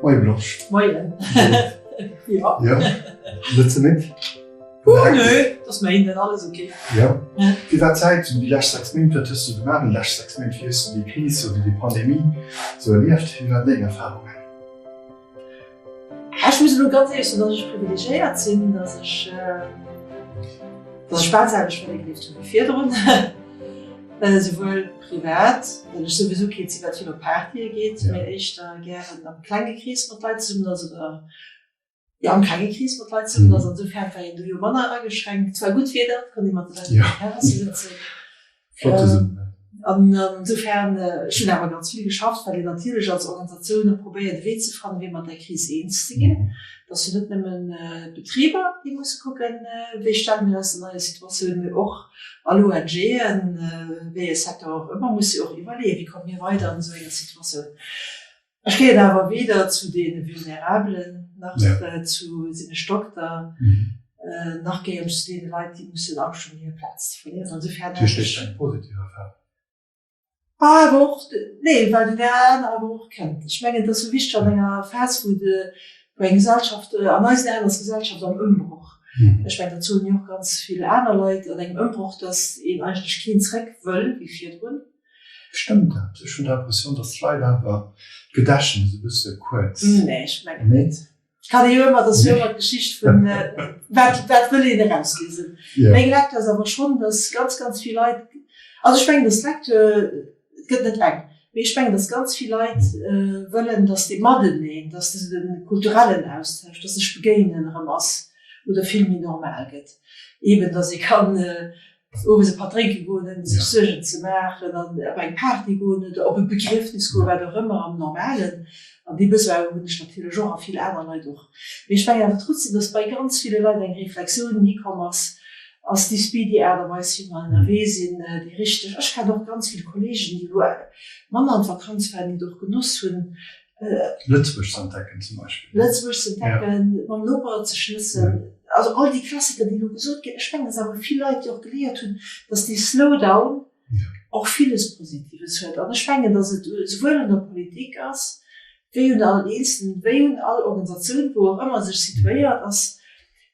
Moie Blanche. Moien. Jo. Jo, net ze midd? Oh nö, dat ass Méinden, alles ok. Jo. Wéi war d'Zäit déi lescht 6 Méint? Wat hues du gemaach an de leschte 6 Méint? Wéi hues du déi Kris oder déi Pandemie sou erlieft? Wéi waren deng Erfarungen? Ech muss elo ganz éierlech soen, datt ech privilegiéiert sinn, datt ech, datt ech bal d'selwecht weidergelieft hunn wéi virdrun. Esouwuel privat, well ech souwisou keen sinn, wat vill op Partye geet, mee éischter gären am klenge Krees mat Leit zesummen ass oder jo am klenge Krees mat Leit zesummen ass. Insofern war een do jo manner ageschränkt. Et war gutt Wieder, et konnt ee mat de Leit op der Terrasse sëtzen. Flott zesummen. An insofern, ech hunn awer ganz vill geschafft, well een natierlech als Organisatioun och probéiert e Wee ze fannen, fir mat där Kris eens ze ginn. Et ass jo net nëmmen d'Betriber, déi musse kucken, wéi stelle mir eis der neier Situatioun, mee och all ONGen, wéi ee Secteur och ëmmer, musse jo och iwwerleeën, wéi komme mir weider an esou enger Situatioun. Ech gehéieren awer weder zu de Vulnerabelen, nach zu sinn ech Dokter, nach gehéieren ech zu deene Leit, déi mussen Angscht hunn, hir Plaz ze verléieren. Insofern Dat heescht eng positiv Erfahrung? Awer och, nee, well een déi aner awer och kennt. Ech mengen, et ass sou wichteg an enger Phas, wou de, wou eng Gesellschaft, an eisen Aen ass d'Gesellschaft am Ëmbroch. Ech mengen, dat soen jo och ganz vill aner Leit, an engem Ëmbroch, datt een eigentlech keen zréck wëll wéi virdrun. Stëmmt dat? Ech hunn d'Impressioun, datt d'Leit awer, d'Gedächtnes e bësse kuerz. Nee, ech mengen net. Et kann ee jo ëmmer, dat ass jo ëmmer d'Geschicht vun, wat, wat wëll een erausliesen. Meng Lecture ass awer schonn, datt ganz, ganz vill Leit, also ech mengen, datt d'Lecture, et gëtt net eng, mee ech mengen, datt ganz vill Leit wëllen, datt dee Mateneen, datt de kulturellen Austausch, datt sech begéinen erëm ass oder vill méi normal gëtt. Eeben, datt ee kann owes e Patt drénke goen, ouni sech Suergen ze maachen, an op eng Party goen oder op e Begriefnis goen, wat och ëmmer am Normalen. An dee Besoin hunn ech natierlech och a vill aner Leit och. Mee ech mengen awer trotzdem, datt bei ganz ville Leit eng Reflexioun hikomm ass, Ass déi speedy Aart a Weis, wéi mer ënnerwee sinn, déi richteg? Ech kennen och ganz vill Kolleegen, déi elo manner an d'Vakanz waren, déi et och genoss hunn, Lëtzebuerg ze entdecken zum Beispill. Lëtzebuerg ze entdecken, mam Noper ze schnëssen. Also all déi Klassiker, déi elo gesot ginn. Ech mengen, dass awer vill Leit, déi och geléiert hunn, dass dee Slowdown och villes Positives huet. An ech mengen, dass et esouwuel un der Politik ass, wéi un all Eenzelnen, wéi un all Organisatioun, wou och ëmmer sech situéiert, ass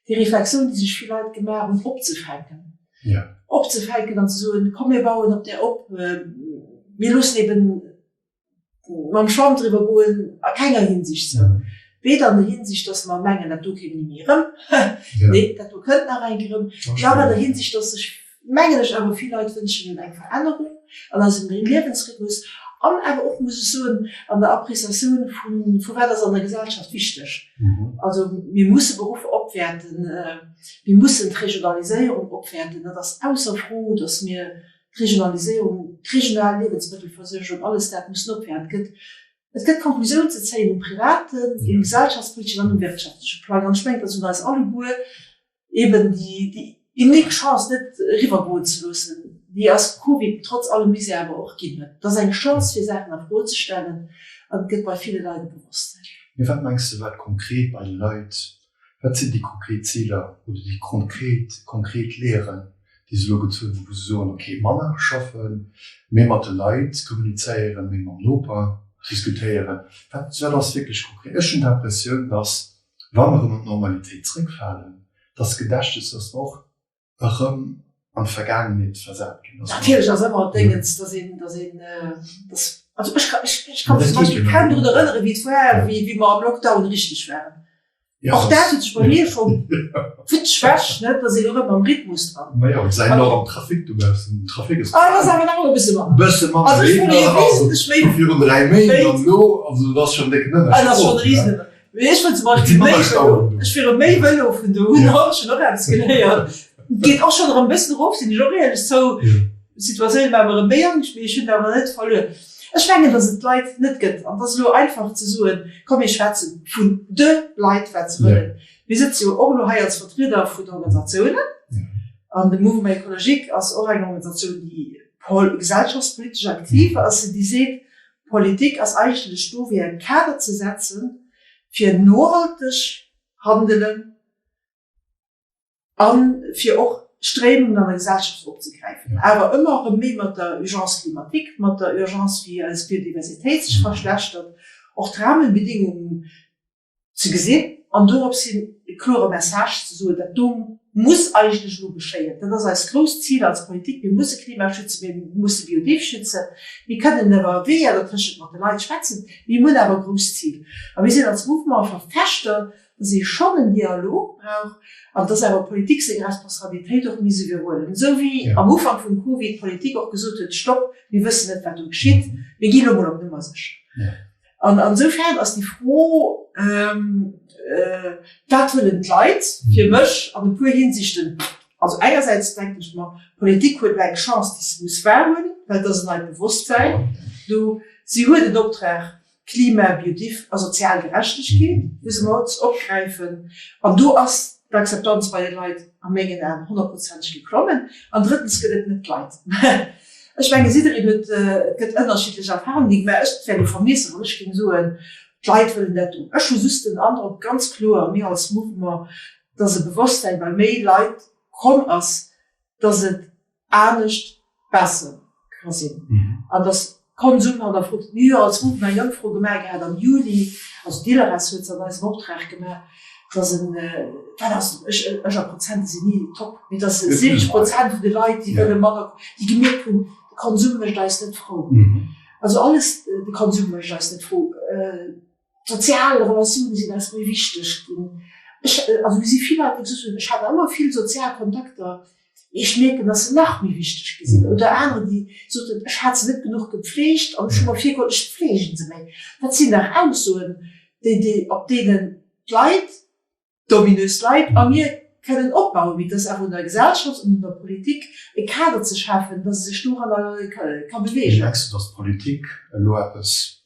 déi Reflexioun, déi sech vill Leit gemaach hunn, opzefänken. Opzefänken an ze soen, komm mir bauen op där op, mir loossen eben mam Schwamm driwwer goen, a kenger Hinsicht sou. Weder an der Hinsicht, dass mer mengen, dat do kéim ni méi erëm, nee, dat do kënnt nach eng Kéier erëm, nach an der Hinsicht, dass sech, mengen ech, awer vill Leit wënschen eng Verännerung an eisem Liewensrhythmus an awer och, muss ech soen, an der Appréciatioun vu vu wat ass an der Gesellschaft wichteg. Also mir musse Beruffer opwäerten, mir mussen d'Regionaliséierung opwäerten, dat ass ausser Fro, dass mir d'Regionaliséierung, d'regional Liewensmëttelversuergung, alles dat mussen opwäerten. Et gëtt, et gëtt Konklusiounen ze zéien um privaten, um gesellschaftspoliteschen an um wirtschaftleche Plang. An ech mengen, et ass un eis alleguer, eben déi, déi unique Chance net eriwwergoen ze loossen, déi eis Covid trotz allem Misär awer och ginn huet. Et ass eng Chance, fir Saachen a Fro ze stellen an et gëtt bei ville Leit e Bewosstsein. Mee wat mengs de, wat konkret bei de Leit Wat sinn déi konkret Ziler oder déi konkret, konkret Lehren, déi se elo gezunn hunn, wou se soen, okay, manner schaffen, méi mat de Leit kommunizéieren, méi mam Noper diskutéieren? Wat, wat ass wierklech konkret? Ech hunn d'Impressioun, dass, wa mer erëm an d'Normalitéit zréckfalen, dass d'Gedächtnes, dass mer och erëm an d'Vergaangenheet versat ginn ass. Natierlech ass ëmmer d'Déngens, dass een, dass een, dass, also ech ka, ech, ech ka mech zum Beispill kaum drun erënneren, wéi et war, wéi, wéi mer am Lockdown richteg waren. Och dat huet sech bei mir scho futsch wech, net, dass een erëm am Rhythmus dran. Majo, et säit och am Trafic dobaussen, den Trafic ass. Ah, dat ass awer nach ëmmer e bësse manner. Bësse manner Also ech fuere jo wesentlech méi. Virun 3 Méint an elo, also dat ass schonn en décken Ënnerscheed. Ah, dat ass schonn e Risenënner. Mee ech fueren zum Beispill méi Vëlo. Ech fuere méi Vëlo vun do un. Ech hunn och eppes geléiert. Geet och schonn erëm e bëssen erof, sinn ech och éierlech zou. D'Situatioun war mer erëm méi angscht, mee ech hunn et awer net verluer. Ech mengen, datt et d'Leit net gëtt. An et ass elo einfach ze soen, komm mir schwätze vun de Leit, wat se wëllen. Mir sëtze jo och elo hei als Vertrieder vun Organisatiounen. An de Mouvement écologique ass och eng Organisatioun, déi gesellschaftspolitesch aktiv ass, déi seet, Politik ass eigentlech do fir e Kader ze setzen fir nohalteg Handelen a fir och Stréimungen an der Gesellschaft opzegräifen, awer ëmmer erëm méi mat der Urgence climatique, mat der Urgence wéi eis Biodiversitéit sech verschlechtert. Och d'Rahmenbedingungen ze gesinn an dorops hin e klore Message ze soen, dat do muss eigentlech elo geschéien. Dat ass eist grousst Zil als Politik. Mir musse Klima schützen, mir musse Biodiv schützen. Mir kënnen iwwer Weeër dertëschent mat de Leit schwätzen, mee mir hunn awer e grousst Zil. A mir sinn als Mouvement Verfechter, dass ee schonn en Dialog brauch an dass awer d'Politik seng Responsabilitéit och misst iwwerhuelen. Esou wéi am Ufank vum Covid d'Politik och gesot huet, Stopp, mir wëssen net, wat do geschitt, mir gi lo mol op Nummer sécher. An insofern ass déi Fro, Wat wëllen d'Leit, fir mech an e puer Hinsichten, also engersäits denken ech mer, d'Politik huet elo eng Chance, déi se muss wahrhuelen, well et ass en neit Bewosstsäin do. Si huet en Optrag, Klima, Biodiv a sozial Gerechtegkeet musse mer opgräifen. An do ass d'Akzeptanz bei de Leit a mengen Aen honnertprozenteg geklommen. An drëttens gëtt et net d'Leit. Ech menge jiddereen huet, et gëtt ënnerschiddlech Erfahrungen ginn, mä ech wär elo vermessen, wann ech géing soen, d'Leit wëllen dat do. Ech hu just den Androck, ganz kloer, mir als Mouvement, dass e Bewosstsäin bei méi Leit komm ass, dass et anescht besser ka sinn an dass Konsum hannerfrot. Mir hu jo als Mouvement eng Ëmfro gemaach gehat am Juli, also d'Ilres huet se an eisem Optrag gemaach, dass en, wat ass et, ech, ech a Prozente sinn ni top, mee dass 70 Prozent vun de Leit, déi wëlle manner, déi gemierkt hunn, de Konsum mécht eis net frou. Also alles, de Konsum mécht eis net frou. D'sozial Relatioune sinn eis méi wichteg ginn. Ech, also mir si vill Leit, déi gesot hunn, ech hat ëmmer vill sozial Kontakter, mee ech mierken, dass se nach méi wichteg gi sinn. Oder anerer, déi soten, ech hat se net genuch gepfleegt an ech hu mer virgeholl, ech pfleegen se méi. Dat sinn dach Aussoen, déi, déi, op deenen d'Leit, D'ominös Leit a mir kënnen opbauen, mee et ass awer un der Gesellschaft an un der Politik, e Kader ze schafen, dass e sech doranner ka beweegen. Mengs du, dass d'Politik elo eppes,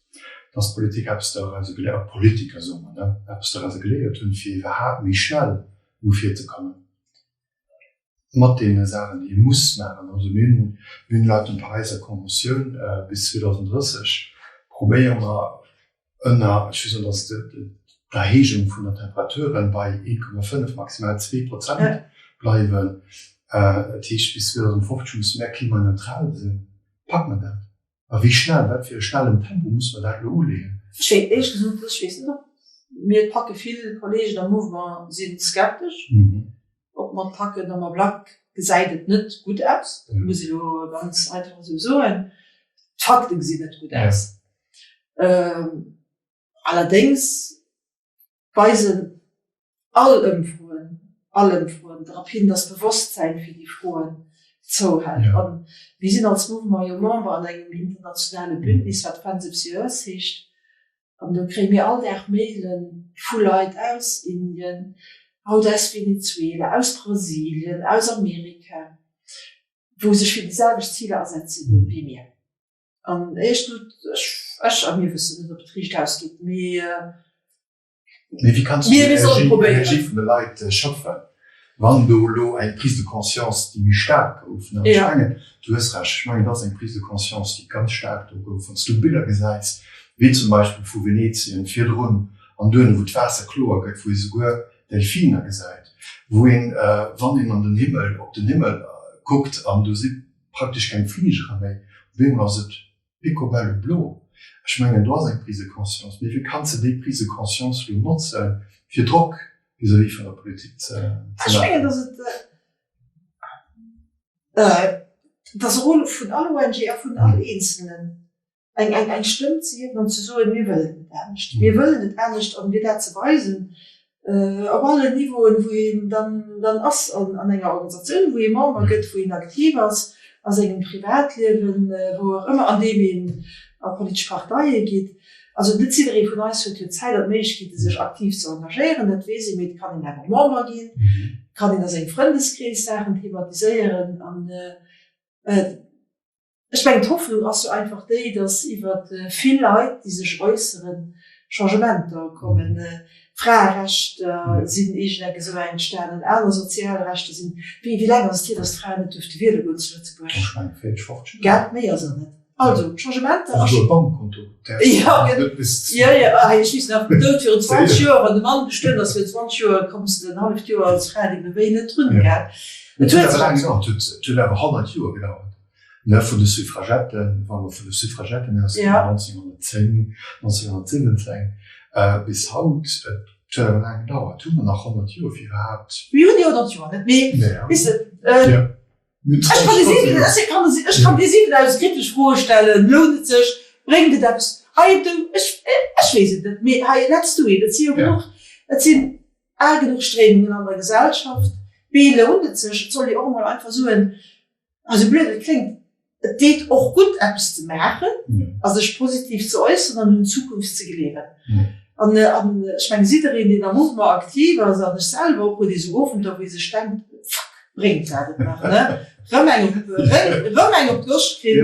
dass d'Politik eppes dorauser geléiert, d'Politiker, soe mer, ne, eppes dorauser geléiert hunn, fir iwwerhaapt méi schnell no vir ze kommen mat deene Saachen, déi ee muss maachen? Also mir hunn, mir hunn laut den Paräiser Konventioun bis 2030 probéiere mer, ënner, ech wëll soen, datt d'Erhéijung vun der Temperaturen bei 1,5, maximal 2 Prozent bleiwen. Dat heescht, bis 2050 musse mär klimaneutral sinn. Packe mer dat? A wéi schnell, wat fir e schnellen Tempo musse mer dat elo uleeën? Ech weess, éierlech gesot, ech weess net, ob mir et packen. Vill Kollegen am Mouvement si skeptesch, ob mer et packen. Am Ablack gesäit et net gutt aus, dat muss ech elo ganz einfach esou soen. D'Fakte gesinn net gutt aus. Allerdéngs weisen all Ëmfroen, all Ëmfroen drop hin, dass d'Bewosstsäin fir déi Froen zouhält. A mir sinn als Mouvement jo Member an engem internationale Bündnis, wat Friends of the Earth heescht. An do kréie mir all Dag Maile vu Leit aus Indien, haut aus Venezuela, aus Brasilien, aus Amerika, wou sech fir déi selwecht Ziler asetze wéi mir. An éischt gesot, ech, ech a mir wëssen net, ob et riicht ausgeet, mee. Mee wéi kanns du déi Energie vun de Leit schöpfen, wann do elo eng Prise de conscience, déi méi staark gouf? Ech mengen, du hues Recht, ech mengen, et ass eng Prise de conscience, déi ganz staark do gouf. Wann s du Biller gesäis, wéi zum Beispill vu Venezien virdrun an duerno, wou d'Waasser kloer gëtt, wou ee souguer Delfiner gesäit, wou een, wann een an den Himmel, op den Himmel kuckt an do si praktesch keng Fligere méi, op eemol ass et picobello blo. Ech mengen, do ass eng Prise de conscience. Mee wéi kanns de déi Prise de conscience elo notzen, fir Drock vis-à-vis vun der Politik ze maachen? Ech mengen, dass et, dass e Rôle vun all ONG a vun all Eenzelnen eng, eng, eng Stëmm ze hiewen an ze soen, mir wëllen et anescht, mir wëllen et anescht an fir dat ze weisen op allen Niveauen, wou een dann, dann ass, an, an enger Organisatioun, wou ee Member gëtt, wou een aktiv ass, a sengem Privatliewen, wou och ëmmer, andeem een a politesch Parteie geet. Also net jidderee vun eis huet jo d'Zäit an d'Méiglechkeete sech aktiv ze engagéieren, dat weess een, mee et kann een awer Member ginn, kann een a sengem Frëndeskrees Saachen thematiséieren an Ech mengen, d'Hoffnung ass jo einfach déi, datt iwwer vill Leit, déi sech äusseren, Changementer kommen. Fraerechter sinn iergendeng esou entstanen, aner sozial Rechter sinn. Wéi laang ass et hier, datt d'Fraen net duerfte wiele goen zu Lëtzebuerg? Ech mengen 40, 50 Joer. Gell, méi ass et net. Also, Changementer. Esouguer e Bankkonto däerfs de net bis. Jo, jo, hei, ech weess nach, den Doud virun 20 Joer, wann de Mann gestuerwen ass virun 20 Joer, koums de en halleft Joer als Fra deemno wéi net drun, gell. Et huet awer laang gedauert, et huet awer 100 Joer gedauert. Ne, vun de Suffragetten, wa mer vun de Suffragetten ausginn, 1910, 1917, bis haut, et huet awer laang gedauert. Hu mer nach 100 Joer fir iwwerhaapt. Mir hunn déi 100 Joer net, mee, weess de, ech kann dir 7, ech kann dir, ech kann dir 7000 kritesch Froe stellen, Lount et sech? Bréngt et eppes? Hei, du, ech, ech weess et net, mee hei, let's do it. Et si jo genuch, et sinn A genuch Stréimungen an der Gesellschaft, B lount et sech, et soll ee och emol einfach soen, A sou blöd et kléngt, et deet och gutt eppes ze maachen a sech positiv ze äusseren an un d'Zukunft ze gleewen. An ech mengen, jiddereen, deen am Mouvement aktiv ass, an ech selwer och, huet esou Owenter, wou ee sech denkt, Fuck, bréngt dat et nach, ne? Rëm eng op, rëm eng op d'Loscht kritt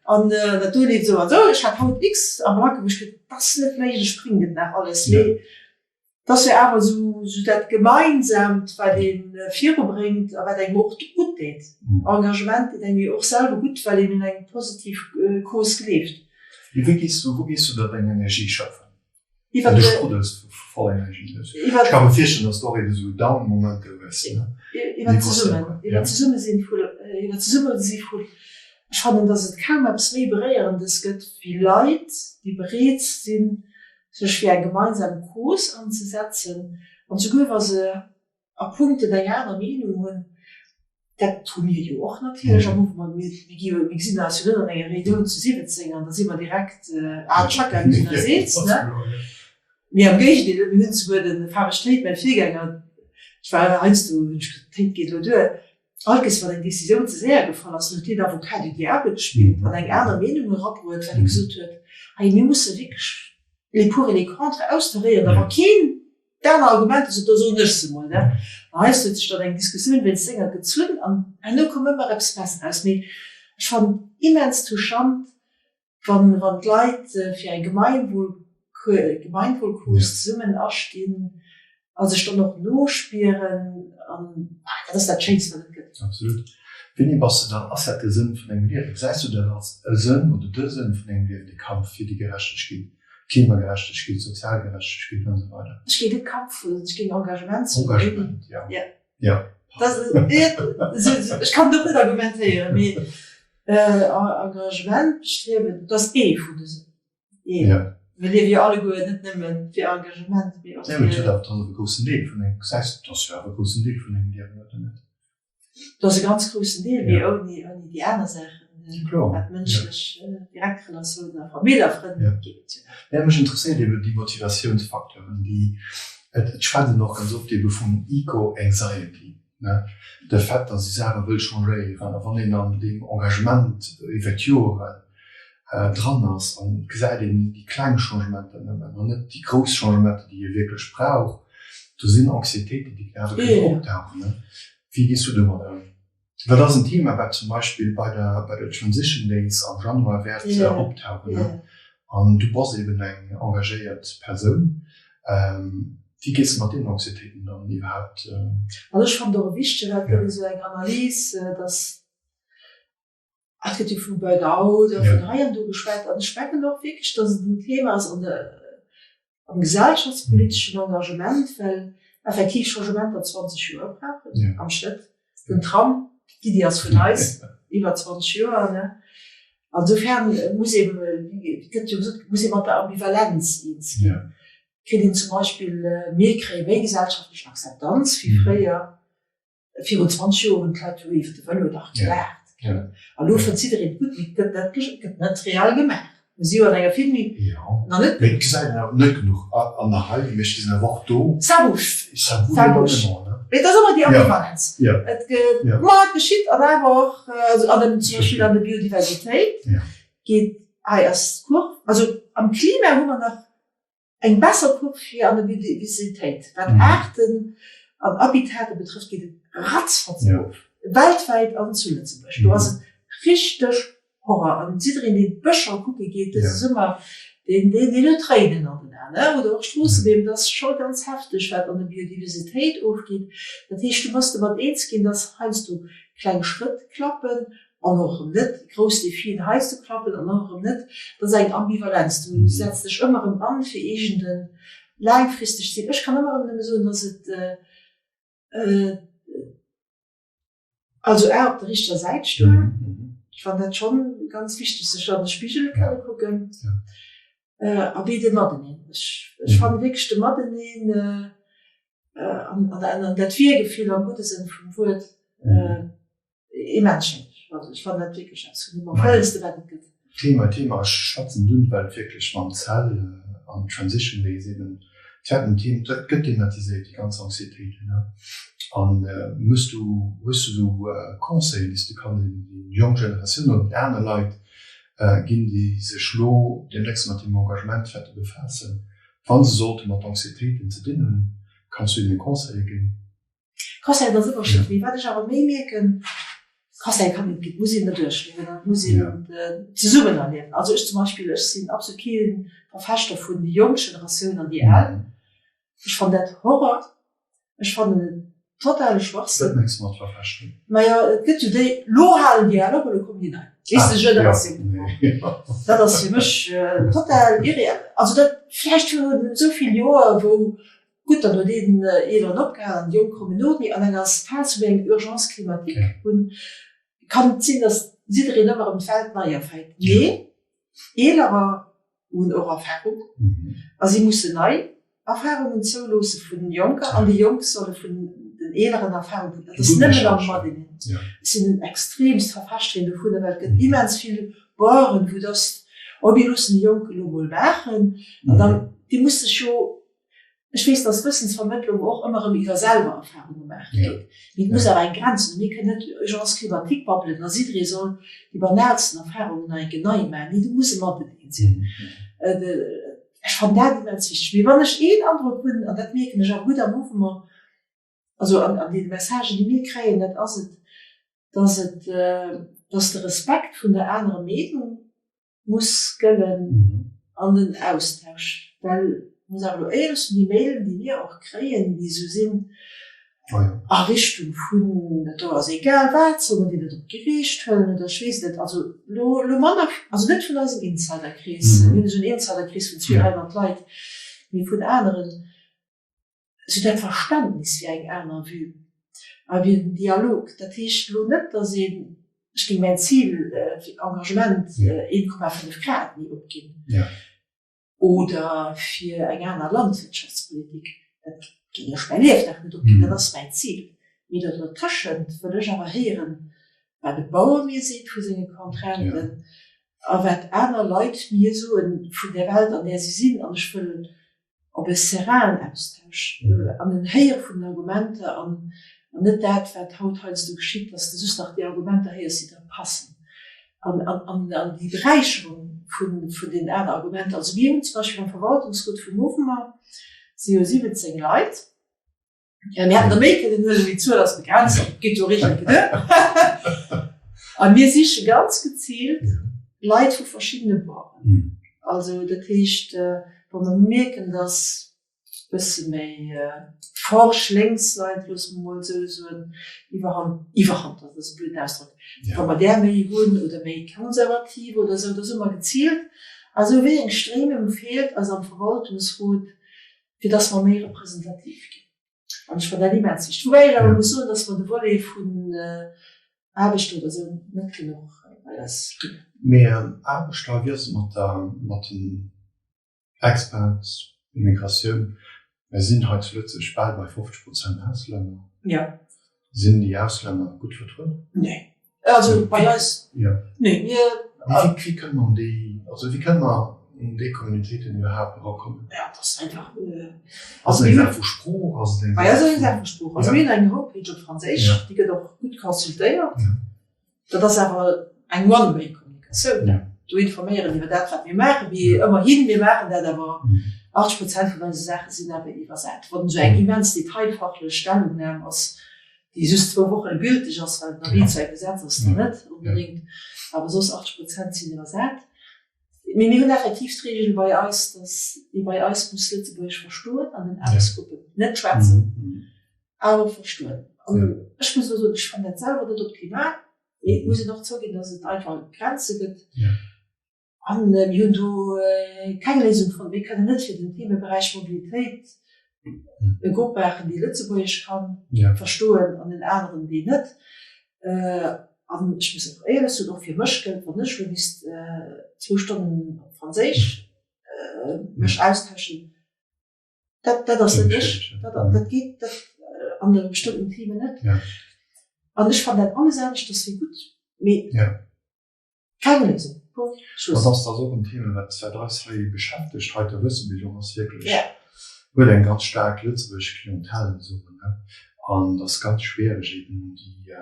an dat do leeft esou an esou. Ech hat haut X am Nacken, wou ech geduet, dat ass net méiglech, bréngt et nach alles? Mee Et ass jo awer esou dat Gemeinsamt, wat ee virubréngt a wat engem och gutt deet. Engagement deet engem jo och selwer gutt, well een un eng positiv Cause gleeft. Mee wéi gees du, wou gees du da deng Energie schöpfen? Well du spruddels voll Energie. Ech ka mer virstellen, dass du och eben esou Down-Momenter hues, ne? Iwwer d'Zesummen, iwwer d'Zesummesinn vu, iwwer d'Zesummesi vu, ech fannen, dass et kaum eppes méi Beréierendes gëtt wéi Leit, déi bereet sinn, sech fir eng gemeinsam Cause anzesetzen, an souguer wa se a Punkten eng aner Meenung hunn, dat hu mir jo och natierlech am Mouvement, mir gi jo, mir gesinn eis jo net an enger Reunioun zu 17 an da si mer direkt, ah tschakka, mir sinn eis eens, ne? Mee am Géigendeel, mir hunn souguer de Fabesch Théid, mäi Virgänger, ech war heiansdo, hunn ech gesot, Théid, geet elo duer, Alkes, wann eng Decisioun ze séier gefall ass, huet hien Avocat du diable gespillt an eng aner Meenung erabruet, well e gesot huet, hei mir musse wierklech les pour et les contre austaréieren, a wa keen d'aner Argumenter sot, da soen ech se emol. An heiansdo huet sech dann eng Diskussioun wéinst senger gezunn an herno koum ëmmer eppes besser eraus. Mee ech fannen immens touchant, Wann wann d'Leit fir eng Gemeinwohlcause zesummen astinn a sech dann och nospieren, an dat ass dat Schéinst wat et gëtt. Absolut. Wéini bass de dann, ass dat de Sënn vun dengem Liewen? Gesäis du dat als e Sënn oder de Sënn vun dengem Liewen, de Kampf fir déi Gerechtegkeet, Klimagerechtegkeet, sozial Gerechtegkeet an esou weider? Ech géing net Kampf soen, ech géing Engagement soen. Engagement, ja. Ja. Ech kann et och net argumentéieren, mee Engagement, Bestriewen, dat ass ee vun de Een. Mir liewe jo alleguer net nëmme fir Engagement, mee och fir. Jo, mee et huet awer dann e groussen Deel vun engem, gesäis du, dat ass jo awer e groussen Deel vun engem Liewen, oder net? Dat ass e ganz groussen Deel, mee ouni déi aner Saachen, wat mënschlech direkt Relatiounen a Famill a Frënn geet et jo net. Mä mech interesséiert ebe déi Motivatiounsfacteuren, déi, et schwätzt een och ganz oft ebe vun Eco-Anxiety, ne, de Fait, datt ee Saache wëll changéieren a wann een an deem Engagement iwwer d'Joren dran ass an et gesäit een déi kleng Changementer nëmmen an net déi grouss Changementer, déi ee wierklech brauch, do sinn Anxiétéiten, déi awer kënnen opdauchen. Wéi gees du domat ëm? Dat ass en Thema, wat zum Beispill bei der, bei der Transition Days am Januar wäert optauchen. An du bass eben eng engagéiert Persoun. Wéi gees de mat deenen Anxiétéiten dann iwwerhaapt ëm? Also ech fannen et och wichteg, dat gëtt esou eng Analys, dass Et gëtt jo vu Burnout a vun hei an do geschwat. An ech mengen och wierklech, datt et en Thema ass an der, am gesellschaftspoliteschen Engagement, well effektiv Changementer 20 Joer brauchen am Schnëtt. Den Tram, d'Iddi ass vun eis, iwwer 20 Joer, ne? Insofern muss ee, et gëtt jo gesot, muss ee mat der Ambivalenz eens ginn. Kritt een zum Beispill, mir kréie méi gesellschaftlech Akzeptanz wéi fréier. Virun 20 Joer hunn d'Leit jo iwwer de Vëlo dach gelaacht. An elo fënnt jiddereen et gutt, mee dat dat gëtt net real gemaach. Mir si jo an enger vill méi nach net. Mee et gesäit een awer net genuch an der Hei, mee ech gesinn awer och do. Ça bouge. Ça bouge énormément. Mee et ass ëmmer déi Ambivalenz. Et gëtt, ma et geschitt an awer och, also an dem, zum Beispill an der Biodiversitéit geet, hei ass d'Kurv, also am Klima hu mer nach Eng besser Coupe fir an der Biodiversitéit. Wat Aarten an Habitate betrëfft, geet et ratzfatz erof, weltwäit an zu Lëtzebuerg. Do ass et richteg Horror. An jiddereen, deen d'Bëscher kucke geet dëse Summer, deen huet Tréinen an den Aen, oder och Stroossebeem. Dat ass scho ganz hefteg, wat an der Biodiversitéit ofgeet. Dat heescht, du muss domat eens ginn, dass heiansdo kleng Schrëtt klappen An och erëm net. Grouss Defien hei ze klappen an och erëm net. Dat ass eng Ambivalenz. Du setz dech ëmmer erëm an fir iergend e laangfristegt Zil. Ech kann ëmmer erëm nëmme soen, dass et also A op der richteger Säit stoen. Ech fannen dat schonn ganz wichteg, sech an de Spigel kënne kucken. A wéi de Mateneen. Ech fannen wierklech de Mateneen an dat Wir-Gefill am gudde Sënn vum Wuert immens schéin. Also ech fannen dat wierklech eppes vun deem Erfëllendste wat et gëtt. Thema, Thema, ech schwätzen dunn, well et wierklech mam Cell an Transition Days eben d'Thema, dat gëtt thematiséiert, déi ganz Anxiétéiten, ne. An hues du, hues du esou Conseillen, déi s de kanns eben déi jonk Generatioun oder den aner Leit ginn, déi sech lo deemnächst mat deem Engagement wäerte befaassen, wa se sollte mat Anxiétéiten ze dinn hunn, kanns du hinnen Conseile ginn? Conseil ass ëmmer schéin, mee wat ech awer méi mierken, Conseil kann een, et muss een net duerchliewen an et muss een zesummen erliewen. Also ech zum Beispill, ech sinn absolut kee Verfechter vun déi jonk Generatioun an déi al. Ech fannen dat Horror. Ech fannen et totale Schwachsënn. Wat mengs de mat verfechten? Majo, et gëtt jo déi, lo halen déi al op a lo kommen déi nei. Weess de, Generatioun. Dat ass fir mech total irreell. Also dat vläicht virun esou vill Joer, wou Gutt, dann huet een Eeleren opgehalen an déi Jonk kommen no, mee an enger Phas, wou mir eng Urgence climatique hunn, kann et sinn, datt jiddereen ëmmer erëm d'Welt nei erfäit. Mee Eelerer hunn och Erfarungen a si mussen nei Erfarungen zouloosse vun Jonker an déi Jonk solle vun den Eeleren Erfarungen hunn. Dat ass nëmmen am Mateneen. Ech sinn en extreemst Verfechterin dovunner, well et gëtt immens vill Baueren, wou datt, oh mir loossen déi Jonk elo mol maachen an dann, déi musse sech jo Ech weess, dass Wëssensvermëttlung och ëmmer erëm iwwer selwer Erfahrunge gemaach gétt, mee et muss awer eng Grenz hunn. Mir kënnen net Urgence climatique babbelen a jidderee soll déi banalsten Erfahrungen nach eng Kéier nei maachen. Nee, do muss e Mateneen sinn. Ech fannen dat immens wichteg. Mee wann ech een Androck hunn, an dat mierken ech awer gutt am Mouvement, also an deene Messagen, déi mir kréien, dat ass et, dass et, dass de Respekt vun der anerer Meenung, muss gëllen an den Austausch, well ech muss awer elo éierlech soen, déi Mailen, déi mir och kréien, déi esou sinn a Richtung vun dat do ass egal wat, soll mer déi net op d'Geriicht huelen oder ech weess net, also elo elo manner, also net vun eisem Insiderkrees, mir hunn esou en Insiderkrees vun 200 Leit, mee vun aneren. Esou dat Verständnis fir eng aner Vue a fir den Dialog. Dat heescht elo net, datt een, ech géing mäin Zil fir Engagement 1,5 Grad ni opginn oder fir eng aner Landwirtschaftspolitik, dat géing ech mäi Liefdag net opginn, dat ass mäin Zil. Mee do dertëschent wëll ech awer héieren, wat e Bauer mir seet vu senge Contrainten a wat aner Leit mir soe vun där Welt, an där si sinn. An ech wëll op e sereinen Austausch an en Héiere vun den Argumenter an net dat, wat haut heiansdo geschitt, dass de just nach déi Argumenter héiers, déi der passen, an déi Beräicherung vun deenen aner Argumenter. Also mir hunn zum Beispill am Verwaltungsrot vum Mouvement si jo 17 Leit, Ja, mir hätten der méi kënnen huelen, mee d'Zuel ass begrenzt, et geet jo Reegel genuch. A mir siche ganz geziilt Leit vu verschiddene Borden. Also dat heescht, wa mer mierken, datt e bësse méi forsch lénks Leit, loosse mer mol esou soen, iwwerhand, iwwerhand, dat ass e blöden Ausdrock, wa mer där méi hunn oder méi konservativ oder esou, da soe mer geziilt, also wéi eng Stréimung feelt eis am Verwaltungsrot, fir dass mer méi representativ ginn. An ech fannen dat immens wichteg. Woubäi ech awer muss soen, dass mer de Volet vun Aarbechter oder esou net genuch bei eis hunn. Mee Aarbechter, wéi ass et mat der, mat den Expats, Immigratioun? Mir sinn hei zu Lëtzebuerg bal bei 50 Prozent Auslänner. Jo. Sinn déi Auslänner gutt vertrueden? Nee. Also bei eis? Jo. Nee, mir. Wéi, wéi kënne mer un déi, also wéi kënne mer un déi Communautéiten iwwerhaapt erakommen? Ja, dat ass einfach. Ass et eng Saach vu Sprooch? Ass et eng Saach? Ass eng Saach vu Sprooch. Also mir hunn eng Homepage op Franséisch, déi gëtt och gutt consultéiert. Dat ass awer eng One-way-Kommunikatioun. Do informéieren iwwer dat, wat mir maachen. Mee ëmmerhin, mir maachen dat awer. 80 Prozent vun eise Saache sinn awer iwwersat. Wann esou eng immens detailfachlech Stellungnam ass, déi just zwou Woche gülteg ass, well den Avis zu engem Gesetz ass, dann net onbedéngt. Awer soss 80 Prozent sinn iwwersat. Mee mir hunn effektiv d'Reegel bei eis, datt ee bei eis muss Lëtzebuergesch verstoen an den Aarbechtsgruppen net schwätzen. Awer verstoen. An ech muss elo soen, ech fannen dat selwer net optimal, mee et muss een och zouginn, datt et einfach Grenze gëtt. A mir hunn do keng Léisung fonnt. Mir kënnen net fir den Themeberäich Mobilitéit e Grupp maachen, dee Lëtzebuergesch ka verstoen an en aneren, deen net. An ech muss och éierlech soen, och fir mech gëllt, wann ech elo misst zwou Stonnen op Franséisch mech austauschen, dat, dat ass net ech, dat, dat geet dat an de bestëmmten Themen net. An ech fannen dat alles aneschters wéi gutt, mee keng Léisung. Punkt, Schluss. Dat ass och en Thema, wat eis hei beschäftegt, hei d'Erwuessenebildung ass wierklech, huet eng ganz staark lëtzebuergesch Clientèle, soe mer, an et ass ganz schwiereg eben un déi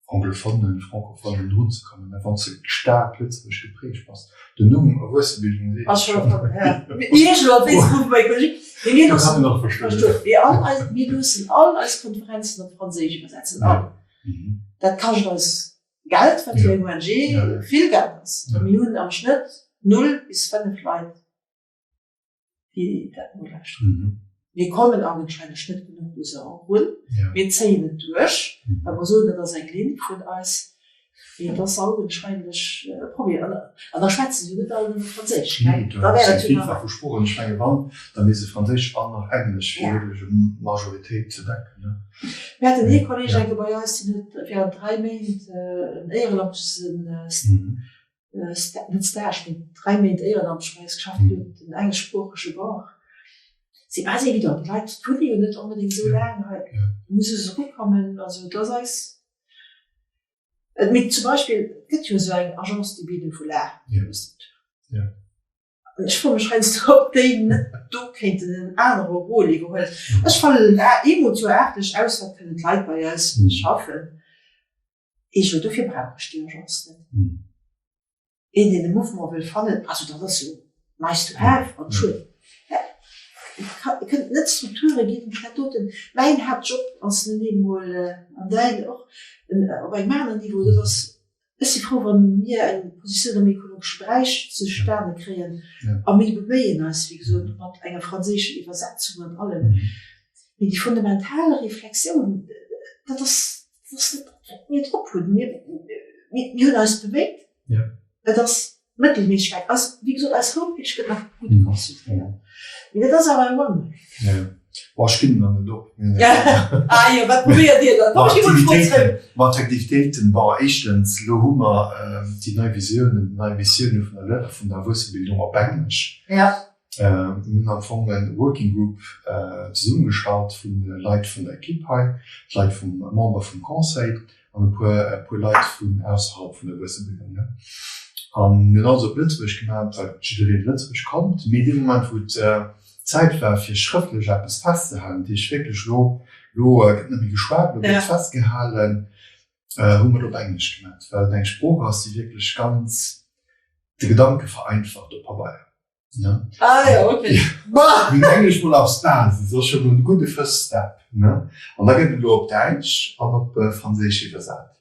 Anglophonen, Francophonen drun ze kommen, mä wann s de staark lëtzebuergesch geprägt bass, den Numm Erwuessenebildung seet et schonn. Do kann een och verstoen. Mir loossen all eis Konferenzen op Franséisch iwwersetzen, all. Dat kascht eis Geld, wat fir eng ONG vill Geld ass. A mir hunn am Schnëtt 0 bis 5 Leit, déi dat nolauschteren. Mir kommen augenscheinlech net genuch u se erun. Mir zéien et duerch, well mer soen, dat ass eng Linn vun eis. Mee et ass augenscheinlech e Problem. An da schwätze se jo net all nëmme Franséisch, gell? Nee, do ass eng Vielfalt vu Sproochen. Ech menge wann, da wier se Franséisch an nach Englesch, fir wierklech eng Majoritéit ze decken. Mir haten ee Kolleg eng Kéier bei eis, deen huet während 3 Méint en éierenamtlechen net Stage, mee 3 Méint éierenamtlech bei eis geschafft, deen huet den engleschsproochege Bord. C'est pas évident, déi Leit wunne jo net onbedéngt esou laang hei, do musse se erukommen. Also et ass eis, mee zum Beispill, et gëtt jo esou eng Agence de bénévolat. An ech froe mech heiansdo, ob déi net do kéinten en anere Rôle iwwerhuelen. Ech fannen eemol d'Joer aarteg aus, wat kënnen d'Leit bei eis schaffen. Ejo, dofir brauch ech déi Agence net. Een, deen de Mouvement wëll fannen, also dat ass jo nice to have an schued. Et kënnt net Strukture ginn, déi dat doten. Mäin Haaptjob ass nun eemol, an däin och, op engem aneren Niveau, dat ass Ech si frou, wa mir eng Positioun am ekologesche Beräich zustane kréien a mir beméien eis, wéi gesot, mat enger franséischer Iwwersetzung an allem. Mee déi fundamental Reflexioun, dat ass, dat ass net dat, wat mir drop hunn. Mir, mir hunn eis beméit. Et ass Mëttelméisseg wäit ass, wéi gesot, eis Homepage gëtt nach gutt consultéiert, mee dat ass awer eng One-Way. Jo, bon, ech ginn nach net op. Ah jo, wat probéiert Dir dann? Komm, ech gi mol d'Fro zréck. Mat Aktivitéiten, bon, éischtens, elo hu mer déi nei Visiounen, déi nei Missioune vun der vun der Erwuessenebildung op Englesch. Ja. Mir hunn am Fong e Working Group zesummegestallt vu Leit vun der Ekipp hei, d'Leit vum Member vum Conseil, an e puer e puer Leit vun ausserhalb vun der Wuessebildung. An mir hunn alles op Lëtzebuergesch gemaach, well jiddereen Lëtzebuergesch konnt. Mee dee Moment, wou et Zäit war, fir schrëftlech eppes festzehalen, dat heescht wierklech elo, elo gëtt net méi geschwat, elo gëtt festgehalen, hu mer et op Englesch gemaach, well et eng Sprooch ass, déi wierklech ganz de Gedanke vereinfacht op Pabeier. Ne? Ah ja, okay. Bah! Mir hunn Englesch mol als Basis, ass scho mol e gudde First Step, ne? An da gëtt et elo op Däitsch an op Franséisch iwwersat.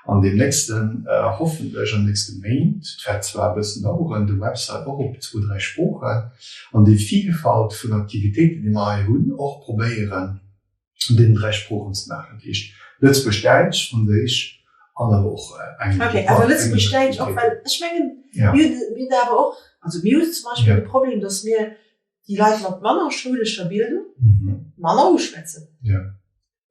An deem nächsten, hoffentlech an nächste Méint, et wäert zwar e bëssen daueren, de Website och op zwou, dräi Sproochen an déi Vielfalt vun Aktivitéiten, déi mer hei hunn, och probéieren, an deenen 3 Sproochen ze maachen, dat heescht Lëtzebuerg, Däitsch, Franséisch an awer och Englesch. Ok, awer Lëtzebuerg, Däitsch och, well ech mengen, mir hunn awer och, also mir hunn zum Beispill de Problem, datt mir déi Leit mat manner schoulescher Bildung manner uschwätzen.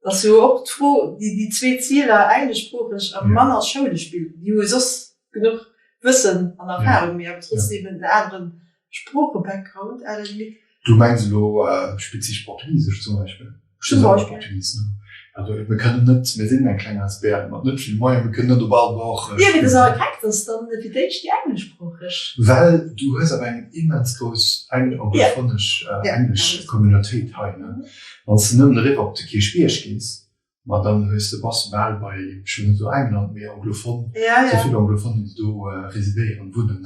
Dat ass jo och d'Fro, déi zwee Zieler, engleschsproocheg a manner schoulesch Bildung, déi hu soss genuch Wëssen an Erfahrung, mee awer trotzdem en anere Sprooche-Background à la limite. Du mengs elo spezifesch Portugisesch zum Beispill? Zum Beispill. Portugies, ne? Also mir kënnen net, mir sinn eng kleng asbl mat net vill Moyen, mir kënnen net op all Bord. Jo, mee et ass awer keck, dass dann fir d'éischt déi engleschsproocheg. Well du hues awer eng immens grouss anglophonesch, englesch Communautéit hei, ne? Wann s de nëmmen eriwwer op de Kierchbierg gees, Ma dann hues de, bass de bal bei, ech wëll net soen England, mee Anglophon, esou vill Anglophonen, déi do residéieren, wunnen.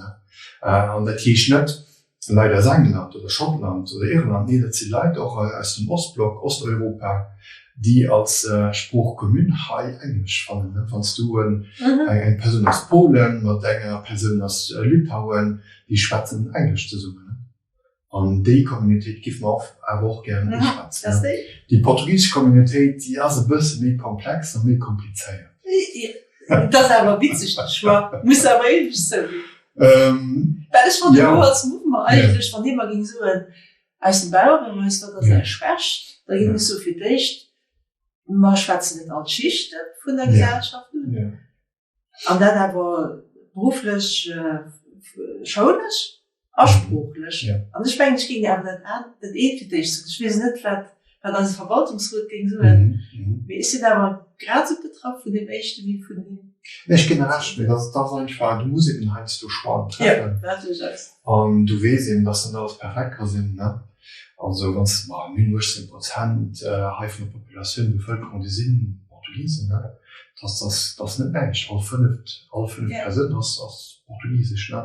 An dat heescht net Leit aus England oder Schottland oder Irland, nee, dat si Leit och aus dem Ostblock, Osteuropa, déi als Sprooch commune hei Englesch fannen. Wann s du eng Persoun aus Polen mat enger Persoun aus Litauen, déi schwätzen Englesch zesummen. An déi Communautéit giff mer och awer och gären uschwätzen. Déi portugisesch Communautéit, déi ass e bësse méi komplex a méi komplizéiert. Et ass awer witzeg, de Choix, muss awer éierlech zouginn. Well ech fannen elo als Mouvement eigentlech, wann ee mer géing soen, aus dem Bauch eraus, wat ass Är Schwächt, da géing ech soe fir d'éischt, mer schwätzen net all d'Schichte vun der Gesellschaft un. An dat awer berufflech, schoulesch a sproochlech. An ech mengen, ech géing awer dat an, dat eent fir d'éischt soen. Ech weess net, wat, wat eise Verwaltungsrot géing soen, mee ech sinn awer grad esou betraff vun deem éischte wéi vun deem. Nee, ech ginn der Recht, mee dat ass einfach, du muss eben heiansdo Choixen treffen. Jo, dat duerchaus. An du weess eben, dass net alles perfekt ka sinn, ne? Also wann s de, ma mir hunn 18 Prozent hei vun der Populatioun, Bevëlkerung, déi si Portugisen, ne? Dass dass dass net näischt, all fënneft, all fënneft Persoun ass ass portugisesch, ne?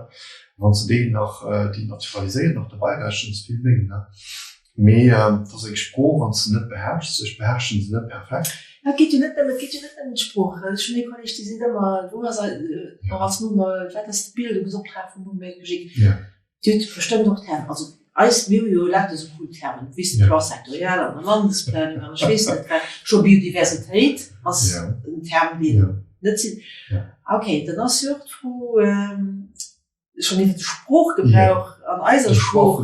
Wann s de déi nach, déi naturaliséiert nach dobei rechens, vill méi, ne? Mee et ass eng Sprooch, wann s de net beherrschs, ech beherrschen se net perfekt. Et geet jo net nëmmen, et geet jo net nëmmen d'Sprooch. Ech hunn ee Kolleg, dee seet ëmmer, wou ass och als Mouvement, wat ass de Bildungsoptrag vum Mouvement écologique? Dir hutt bestëmmt och Termen, also eis, mir hu jo lauter esou cool Termen, wéi s de Plan sectoriel an der Landesplanung an ech weess net wat, scho Biodiversitéit ass en Term, deen net sinn. Okay, dann ass jo och d'Fro schonn iwwer de Sproochgebrauch an eiser Sprooch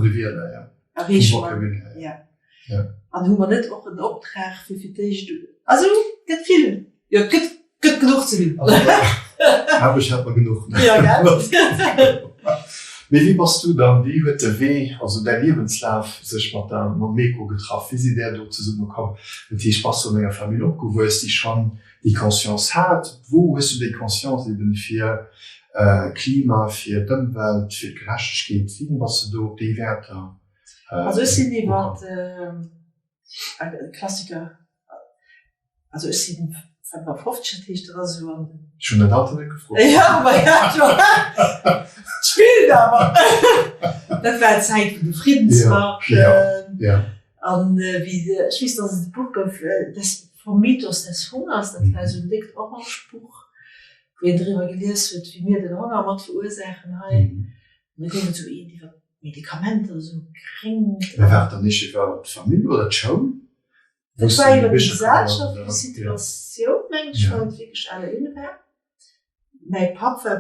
erreeche mer, jo. An hu mer net och en Optrag fir fir d'éischt, also et gëtt vill, jo et gëtt Gëtt genuch ze dinn. Aarbecht hat mer genuch. Ja, gell? Mee wéi bass du dann, wéi huet de Wee, also däi Liewenslaf sech mat der, mam Meco getraff? Wéi sidd Där do zesumme komm? Dat heescht, bass du an enger Famill opgewuess, déi schonn déi Conscience hat? Wou hues du déi Conscience eben fir Klima, fir d'Ëmwelt, fir d'Gerechtegkeet, wéi bass du do op déi Wäerter ukomm? Also ech sinn iwwer Klassiker, also ech sinn 55, dat heescht dat ass esou an den. Ech hunn dat Alter net gefrot. Ja, ma ja, jo. Spillt awer. Dat war d'Zäit vun de Friddensmarchen. Ja, ja. An wéi, ech weess, datt et e Buch gouf, des, Vom Mythos des Hungers, dat war esou en déckt orange Buch, wou een driwwer gelies huet, wéi mir den Honger mat verursaachen hei. An da gouf et esou eent iwwer Medikamenter esou gréng. Mä war et dann nicht iwwer d'Famill oder d'Schoul? Et war iwwer déi gesellschaftlech Situatioun, mengen ech, well et wierklech à la une war. Mäi Papp war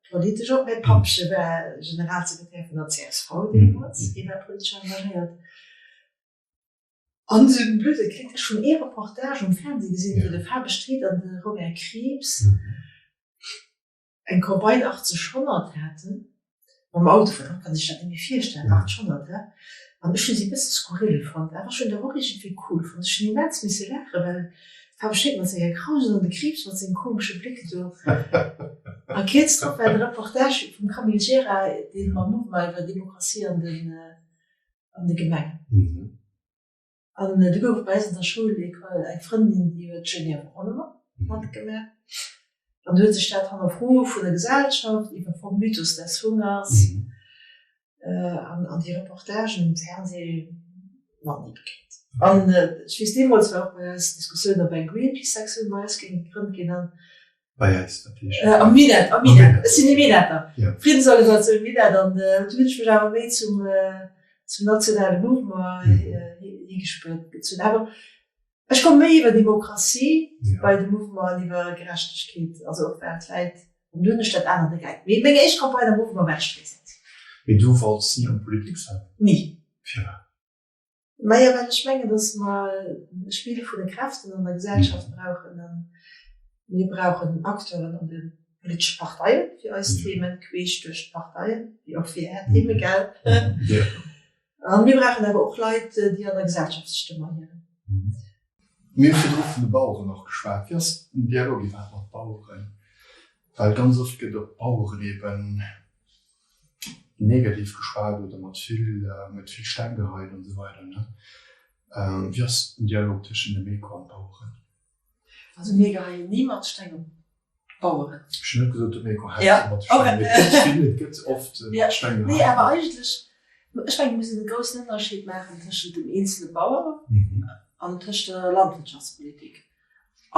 politesch och, mäi Pappche war Generalsekretär vun der csv deemools, hie war politesch engagéiert. An esou blöd et kléngt, ech hunn ee Reportage um Fernseh gesinn, wou de Fabesch Street an de Robert Krieps eng Combine 1800 haten, mam Auto vun haut kann ee sech dat net méi virstellen, 1800, he, an ech hu si e bësse skurril fonnt, awer ech hunn dat och iergendwéi cool fonnt. Ech hunn immens misse laachen, well d'Faarf Schéin mat senger Krausen an de Kriibs mat sengem komesche Bléck do. A kuerz drop war de Reportage vum Camille Gira, dee mam Mouvement iwwer Demokratie an den an de Gemengen. An du gouf et bei eis an der Schoul eng Frëndin, déi huet Genève Environnement matgemaach. An du huet sech dat hannerfroe vun der Gesellschaft iwwer vom Mythos des Hungers an an déi Reportagen um Fernseh mat ni begéint. An ech weess, deemools war och bei eis d'Diskussioun, ob eng Greenpeace-Sektioun bei eis géing gegrënnt ginn. An Bei eis, dat heescht? Am Minett, am Minett. Ech sinn e Minetter. Friddensorganisatioun Minett. An do hunn ech mech awer méi zum, zum nationale Mouvement higespuert gezunn. Awer ech komme méi iwwer Demokratie bei de Mouvement an iwwer Gerechtegkeet, also och weltwäit. An do hunn ech dat anert net. Mee meng éischt Campagne am Mouvement war d'Streesektioun. Mee du wollts ni an d'Politik selwer? Ni. Firwat? Majo, well ech mengen, datt mer e Spill vun de Kräften an der Gesellschaft brauchen. A mir brauchen Acteuren an de politesche Parteien fir eis Themen, queesch duerch d'Parteien, wéi och fir Är Theme, gell? A mir brauchen awer och Leit, déi an der Gesellschaft sech Stëmm erhiewen. Mir hu virdru vun de Baueren och geschwat. Wéi ass den Dialog iwwerhaapt mat Baueren? Well ganz oft gëtt op d'Baueren eben negativ geschwat oder mat vill mat vill Steng geheit an esou weider ne. Wéi ass den Dialog tëschent dem Eco an Baueren? Also mir geheien ni mat Steng op d'Baueren. Ech hunn net gesot dem Eco hätt mat Steng, mee et gëtt vill, et gëtt oft mat Steng geheit. Nee awer eigentlech, ech mengen mir mussen e groussen Ënnerscheed maachen tëschent dem eenzele Bauer an tëscht der Landwirtschaftspolitik.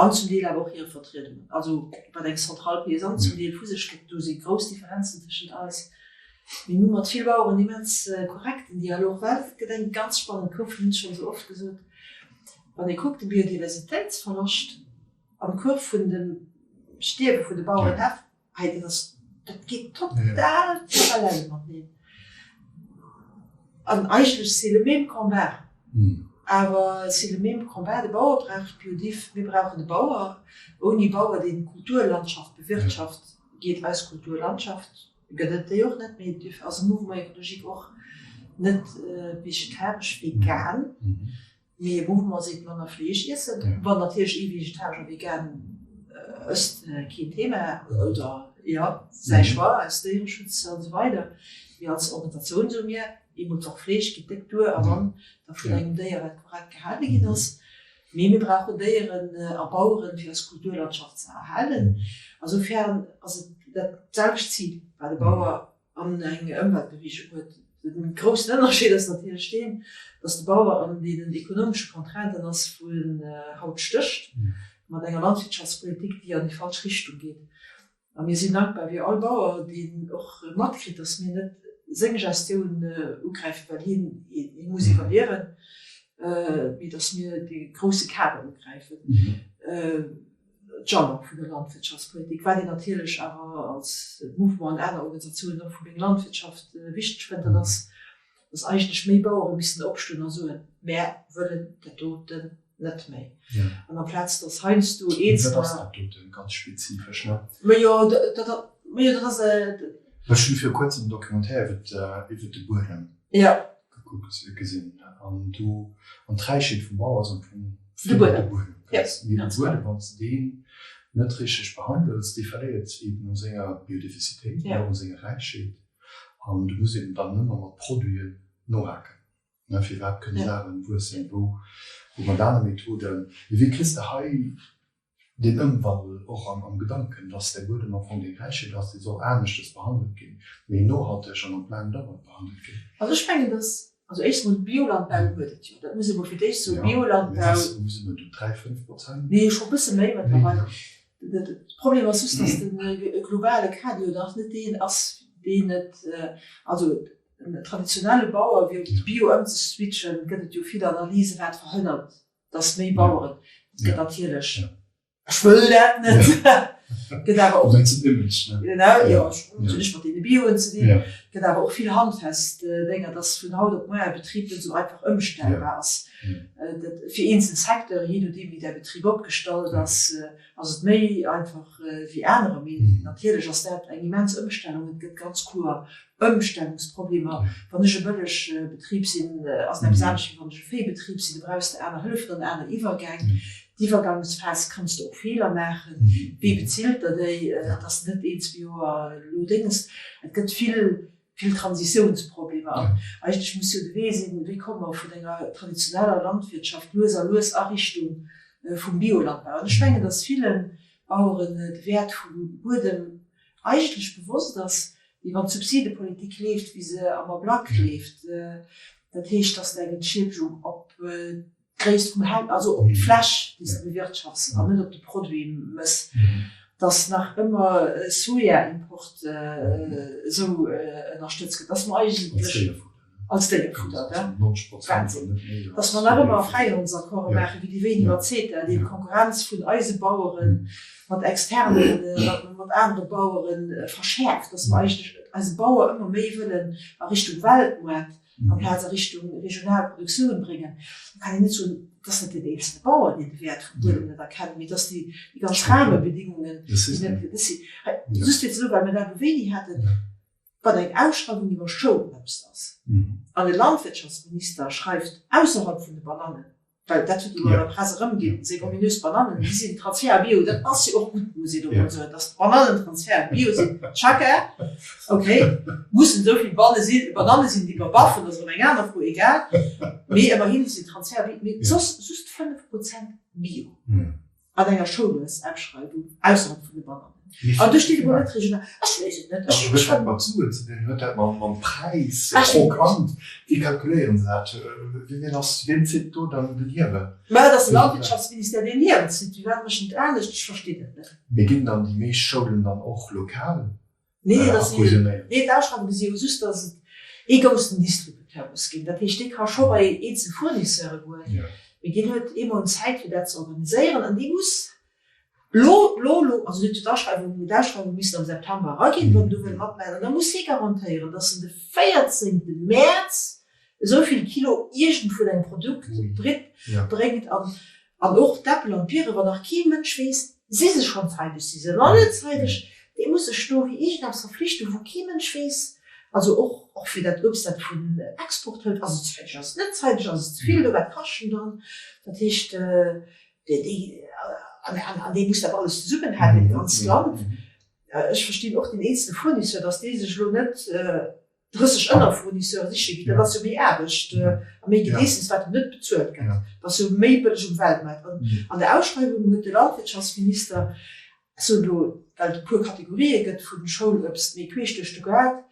An zum Deel awer och hire Vertriedungen, also wat eng Centrale paysanne zum Deel vu sech gëtt. Do si grouss Differenzen tëschent eis. Mir hu mat vill Baueren immens korrekten Dialog, well et gëtt eng ganz spannend Kurv, hunn ech schonn esou oft gesot, wann ee kuckt de Biodiversitéitsverloscht an d'Kurv vun dem Stierwe vun de Bauerenhäff, Hei, dat ass, dat geet total parallel mateneen. An eigentlech c'est le même combat. Awer c'est le même combat, de Bauer brauch d'Biodiff, mir brauchen de Bauer. Ouni Bauer, deen d'Kulturlandschaft bewirtschaft, geet eis Kulturlandschaft, gëtt et déi och net méi. Duerfir ass e Mouvement écologique och net vegetaresch, vegan, mee e Mouvement seet manner Fleesch iessen. Wann natierlech ee vegetaresch a vegan ësst, keen Thema, oder jo, säi Choix aus Déiereschutz an esou weider. Mee als Organisatioun soe mir, Eemol d'Woch Fleesch geet déck duer a wann da vun engem Déier wat korrekt gehale ginn ass. Mee mir brauchen Déieren a Baueren, fir eis Kulturlandschaft ze erhalen. A soufern ass et dat selwecht Zil, wat e Bauer an eng Ëmweltbeweegung huet. De groussen Ënnerscheed ass natierlech deen, datt de Bauer an deenen ekonomesche Contrainten ass, wou en haut stécht, mat enger Landwirtschaftspolitik, déi an déi falsch Richtung geet. A mir sinn dankbar wéi all Bauer, deen och matkritt, datt mir net seng Gestioun ugräifen, well hien hie muss iwwerliewen, mee datt mir dee grousse Kader ugräifen, d'Jalon vun der Landwirtschaftspolitik, wat een natierlech awer als Mouvement an aner Organisatiounen och vu Gréng Landwirtschaft wichteg fënnt, dat ass, datt eigentlech méi Bauere missten opstoen a soen, Mär wëllen dat doten net méi. An amplaz datt heiansdo eenzelner. Wat ass dat doten ganz spezifesch, ne? Majo, dat, majo, dat ass. Ech hunn viru kuerzem en Documentaire iwwer iwwer de Buedem gekuckt, gesinn, an do, an d'Räichheet vum Bauer ass am Fong de Buedem. De Buedem, ganz. Mee de Buedem, wann s de deen net richteg behandels, dee verléiert eben u senger Biodiversitéit, mee och u senger Räichheet. An du muss eben dann ëmmer mat Produiten nohaken. Firwat kënne Saachen wuessen, wou mat aner Methoden? Mee wéi kriss de hei deen Ëmwandel och am Gedanken, dass däi Buedem am Fong deng Räichheet ass, déi soll aneschtes behandelt ginn, méi nohalteg an op laang Dauer behandelt ginn? Also ech mengen, dass, also éischt emol, Biolandbau huet et jo, dat muss ee mol fir d'éischt soen, Biolandbau. Wou si mer do, 3, 5 Prozent? Nee, scho e bësse méi mëttlerweil. De Problem ass just, dass de globale Kader jo nach net deen ass, deen et, also en traditionelle Bauer wéi op de Bio ëmzeswitchen, gëtt et jo vill Analysen, wat verhënnert, datt méi Baueren, et gëtt natierlech, ech wëll dat net, gëtt awer och, genau, jo, ech hunn näischt mat deene Bioen ze dinn, gëtt awer och vill handfest Dénger, datt vun haut op muer e Betrib net esou einfach ëmstellbar ass. Dat fir eenzel Secteuren, jee nodeem wéi däi Betrib opgestallt ass, ass et méi einfach wéi anerer. Mee natierlech ass dat eng immens Ëmstellung. Et gëtt ganz kloer Ëmstellungsproblemer. Wann ech e Bëllegbetrib sinn, ass et eppes anescht, wéi wann ech e Véibetrib sinn. Do brauchs de aner Hëllefen an aner Iwwergäng. D'Iwwergangsphas kanns de och Feeler maachen. Wee bezilt der déi? Et ass net een, zwee Joer elo Dénges. Et gëtt vill, vill Transitiounsproblemer. An eigentlech muss jo de Wee sinn, wéi komme mer vun enger traditioneller Landwirtschaft lues a lues a Richtung vum Biolandbau. An ech mengen, datt ville Baueren de Wäert vum Buedem eigentlech bewosst ass, mee wann d'Subsidepolitik leeft, wéi se am Ablack leeft, dat heescht, dass de eng Entschiedegung op d'Gréisst vum Heng, also op d'Fläch, déi s de bewirtschafts an net op de Produit mëss, dass nach ëmmer Sojaimport esou ënnerstëtzt gëtt, dass mer eigentlech. Als Déierfudder, ne? Wahnsinn! Dass mer nach ëmmer Fräihandelsaccorde maachen, wéi déi wéini mat CETA, déi d'Konkurrenz vun eise Bauere mat externen, mat anere Bauere verschäerft, dass mer eigentlech eise Bauer ëmmer méi wëllen a Richtung Weltmoart amplaz a Richtung regional Produktioun bréngen. Da kann een net soen, et ass net den eenzelne Bauer, deen de Wäert vum Buedem net erkennt, mee et ass déi ganz Rahmebedingungen, déi net gesi sinn. Just fir ze soen, well mer dat elo wéini haten, Wann eng Ausschreiwung iwwer Schounuebst ass an e Landwirtschaftsminister schreift ausserhalb vun de Banannen, well dat huet elo an der Press erëmginn, seng ominös Banannen, déi sinn Transfert bio, dat ass jo och gutt, muss een do emol soen, datt d'Banannen Transfert bio sinn, chacun, okay, mussen esou vill Banne sinn, Bananne sinn, déi mer baffen, ass erëm eng aner Fro, egal, mee ëmmerhin si Transfert bio, mee soss just 5 Prozent bio. An enger Schouluessausschreiwung ausserhalb vun de Banannen. An do steet emol net regional. Ech weess et net. Also huet dat mat Suen ze dinn? Huet dat mam Präis pro Kand? Wéi kalkuléieren se dat? Wien ass, wien zitt do dann den Hiewel? Mä et ass de Landwirtschaftsministère, deen Hiewel zitt. Firwat mécht en et anescht? Ech verstinn et net. Mee ginn dann déi meescht Schoulen dann och lokal Nee, dat ass nee, d'Ausschreiwunge si jo just, datt et ee groussen Distributeur muss ginn. Dat heescht, dee ka scho bei eenzel Fournisseure goen, mee deen huet ee Mount Zäit, fir dat ze organiséieren an dee muss lo, lo, lo, also net d'Aschreiwung, mee d'Ausschreiwung missten am September eraginn, wann en do wëll matmaachen. An da muss hie garantéieren, datt en de 14. Mäerz. Esou vill Kilo iergend vun engem Produkt bréngt an an och d'Äppel an d'Biere, wann nach kee Mënsch weess, si se schonn zeideg, si se nach net zeideg, dee muss sech do wéi iergendeppes verflichten, wou kee Mënsch weess, also och och fir dat Uebst, dat vun Export hëlt, ass et zeideg, ass et net zeideg, ass et ze vill do, wat kascht en dann? Dat heescht, déi déi an an dee muss dat alles zesummenhalen, dat ganzt Land. Ech verstinn och deen eenzele Fournisseur, datt dee sech elo net 30 Ënnerfournisseure siche ginn, dat ass jo méi Aarbecht a méi Gedeessems, wat net bezuelt gëtt. Dat ass jo méi bëlleg um Weltmaart. An an der Ausschreiwung huet de Landwirtschaftsminister, ech soen elo, well et e puer Kategorië gëtt vu Schouluebst, mee queesch duerch de Gaart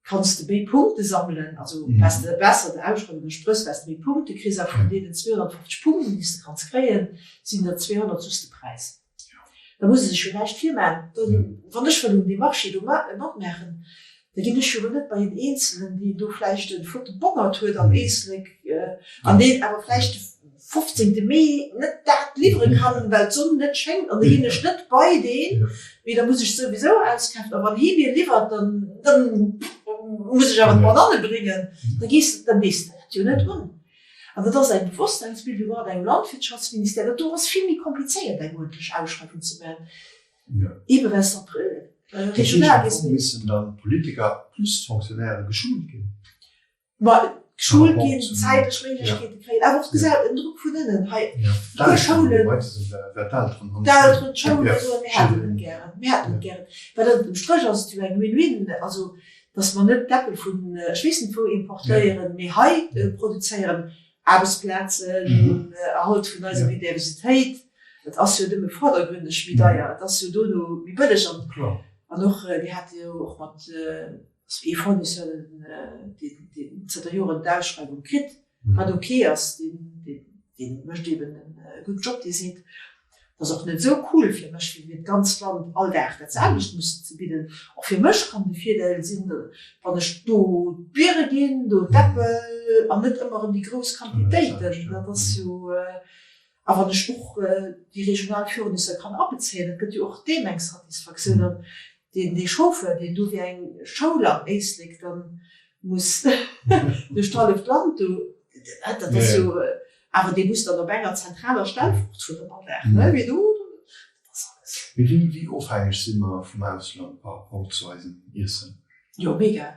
kanns de méi Punkte sammelen, also wat s de besser der Ausschreiwung entspréchs, wat s de méi Punkte kriss. A vun deenen 250 Punkten, déi s de kanns kréien, sinn der 200 just de Präis. Da muss e sech jo näischt virmaachen. Da wann ech wëll un deem Marché do matmaachen, da ginn ech jo elo net bei een Eenzelen, deen do vläicht e flotte Bongert huet am Éislek an deen awer vläicht de fofzéngte Mee net dat liwwere kann, well d'Sonn net schéngt, an da ginn ech net bei deen, mee da muss ech souwisou auskafen. A wann hee mir liwwert, dann dann muss ech awer d'Bananne bréngen. Da gees, dann dees de dat jo net un. An dat ass eng Bewossteinsbildung och an engem Landwirtschaftsministère. Dat do ass vill méi komplizéiert, eng uerdentlech Ausschreiwung ze maachen, eebe well s de regional gees. Missen dann d'Politiker plus d'Fonctionnairë geschult ginn? Ma geschult ginn, zäitlech Méiglechkeete kréien, awer och d'Gesell, en Drock vun ënnen. Hei e puer Schoulen, d'Elteren, d'Schoule soen, mir hätten et gären, mir hätten et gären. Well ënnert dem Stréch ass et jo eng Win-win. Also dass mer net d'Äppel vun ech weess net wou importéieren, mee hei produzéieren, Aarbechtsplazen, Erhalt vun eiser Biodiversitéit. Et ass jo nëmme vordergründeg méi deier, et ass jo dono méi bëlleg. An och, mir hate jo och mat ee Fournisseur, deen zënter Joren d'Ausschreiwung kritt, Wat ok ass, deen mécht eben e gudden Job, dee seet, et ass och net esou cool fir mech, fir fir d'ganzt Land all Dag dat selwecht mussen ze bidden. Och fir mech kann de Virdeel sinn, wann ech do d'Biere ginn, do d'Äppel an net ëmmer erëm déi grouss Quantitéiten. Dat ass jo, a wann ech och déi regional Fournisseur kann abezéien, dat gëtt jo och deem eng Satisfaktioun. An deen, dee Chauffeur, deen do wéi eng Schoul am Éislek dann muss duerch d'halleft Land do, dat ass jo, awer dee muss dann op enger zentraler Stell fortfueren all Dag, ne, mee do, dat ass alles. Mee wéi, wéi ofhängeg si mer vum Ausland par rapport zu eisem Iessen? Jo, mega.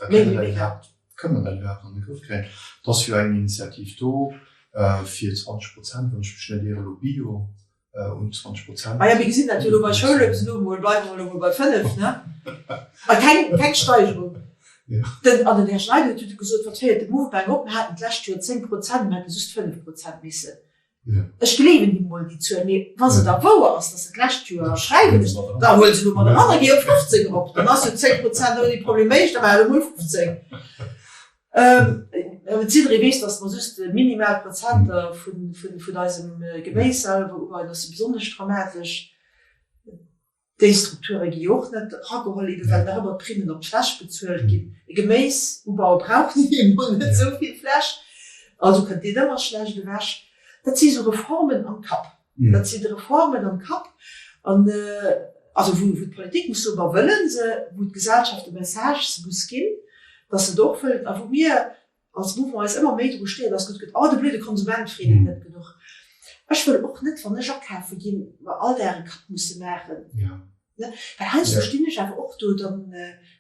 A kënne mer dat iwwerhaapt, kënne mer dat iwwerhaapt an de Grëff kréien? Et ass jo eng Initiativ do, fir 20 Prozent, wann ech mech net ieren, elo Bio un 20 Prozent. Maja, mir gesinn dat jo elo bei Schouluebst elo emol, bleiwe mer elo emol bei 5, ne? A keng, keng Steigerung. Den, an den Här Schneider huet jo du gesot, wat féiert de Mouvement eng op? Mir haten d'lescht Joer 10 Prozent, mir hätte just 5 Prozent missen. Ech gleewen him emol déi Zuel, mee wa se da wouer ass, datt se d'lescht Joer, schreiwen ech, da huel se elo mat eran a géi op 15 erop, dann ass jo 10 Prozent ouni Problem méiglech, da maache elo emol 15. Et jidderee weess, datt mer just minimal Prozenter vun eisem Geméis selwer ubauen. Dat ass jo besonnesch dramatesch. Déi Strukture gi jo och net erageholl, ebe well nach ëmmer d'Primmen op d'Fläch bezuelt ginn. E Geméisubauer brauch ni emol net esou vill Fläch, also kënnt deen ëmmer schlecht ewech. Dat si sou Reformen am Kapp. Dat si Reformen am Kapp, an also wou d'Politik muss soen, mer wëlle se, wou d'Gesellschaft de Message muss ginn, datt se et och wëllt, a wou mir als Mouvement eis ëmmer méi dru stéieren, datt gesot gëtt, oh de blöde Konsument freet et net genuch. Ech wëll och net, wann ech akafe ginn, mer all Dag e Kapp musse maachen. Well heiansdo stinn ech awer och do, dann,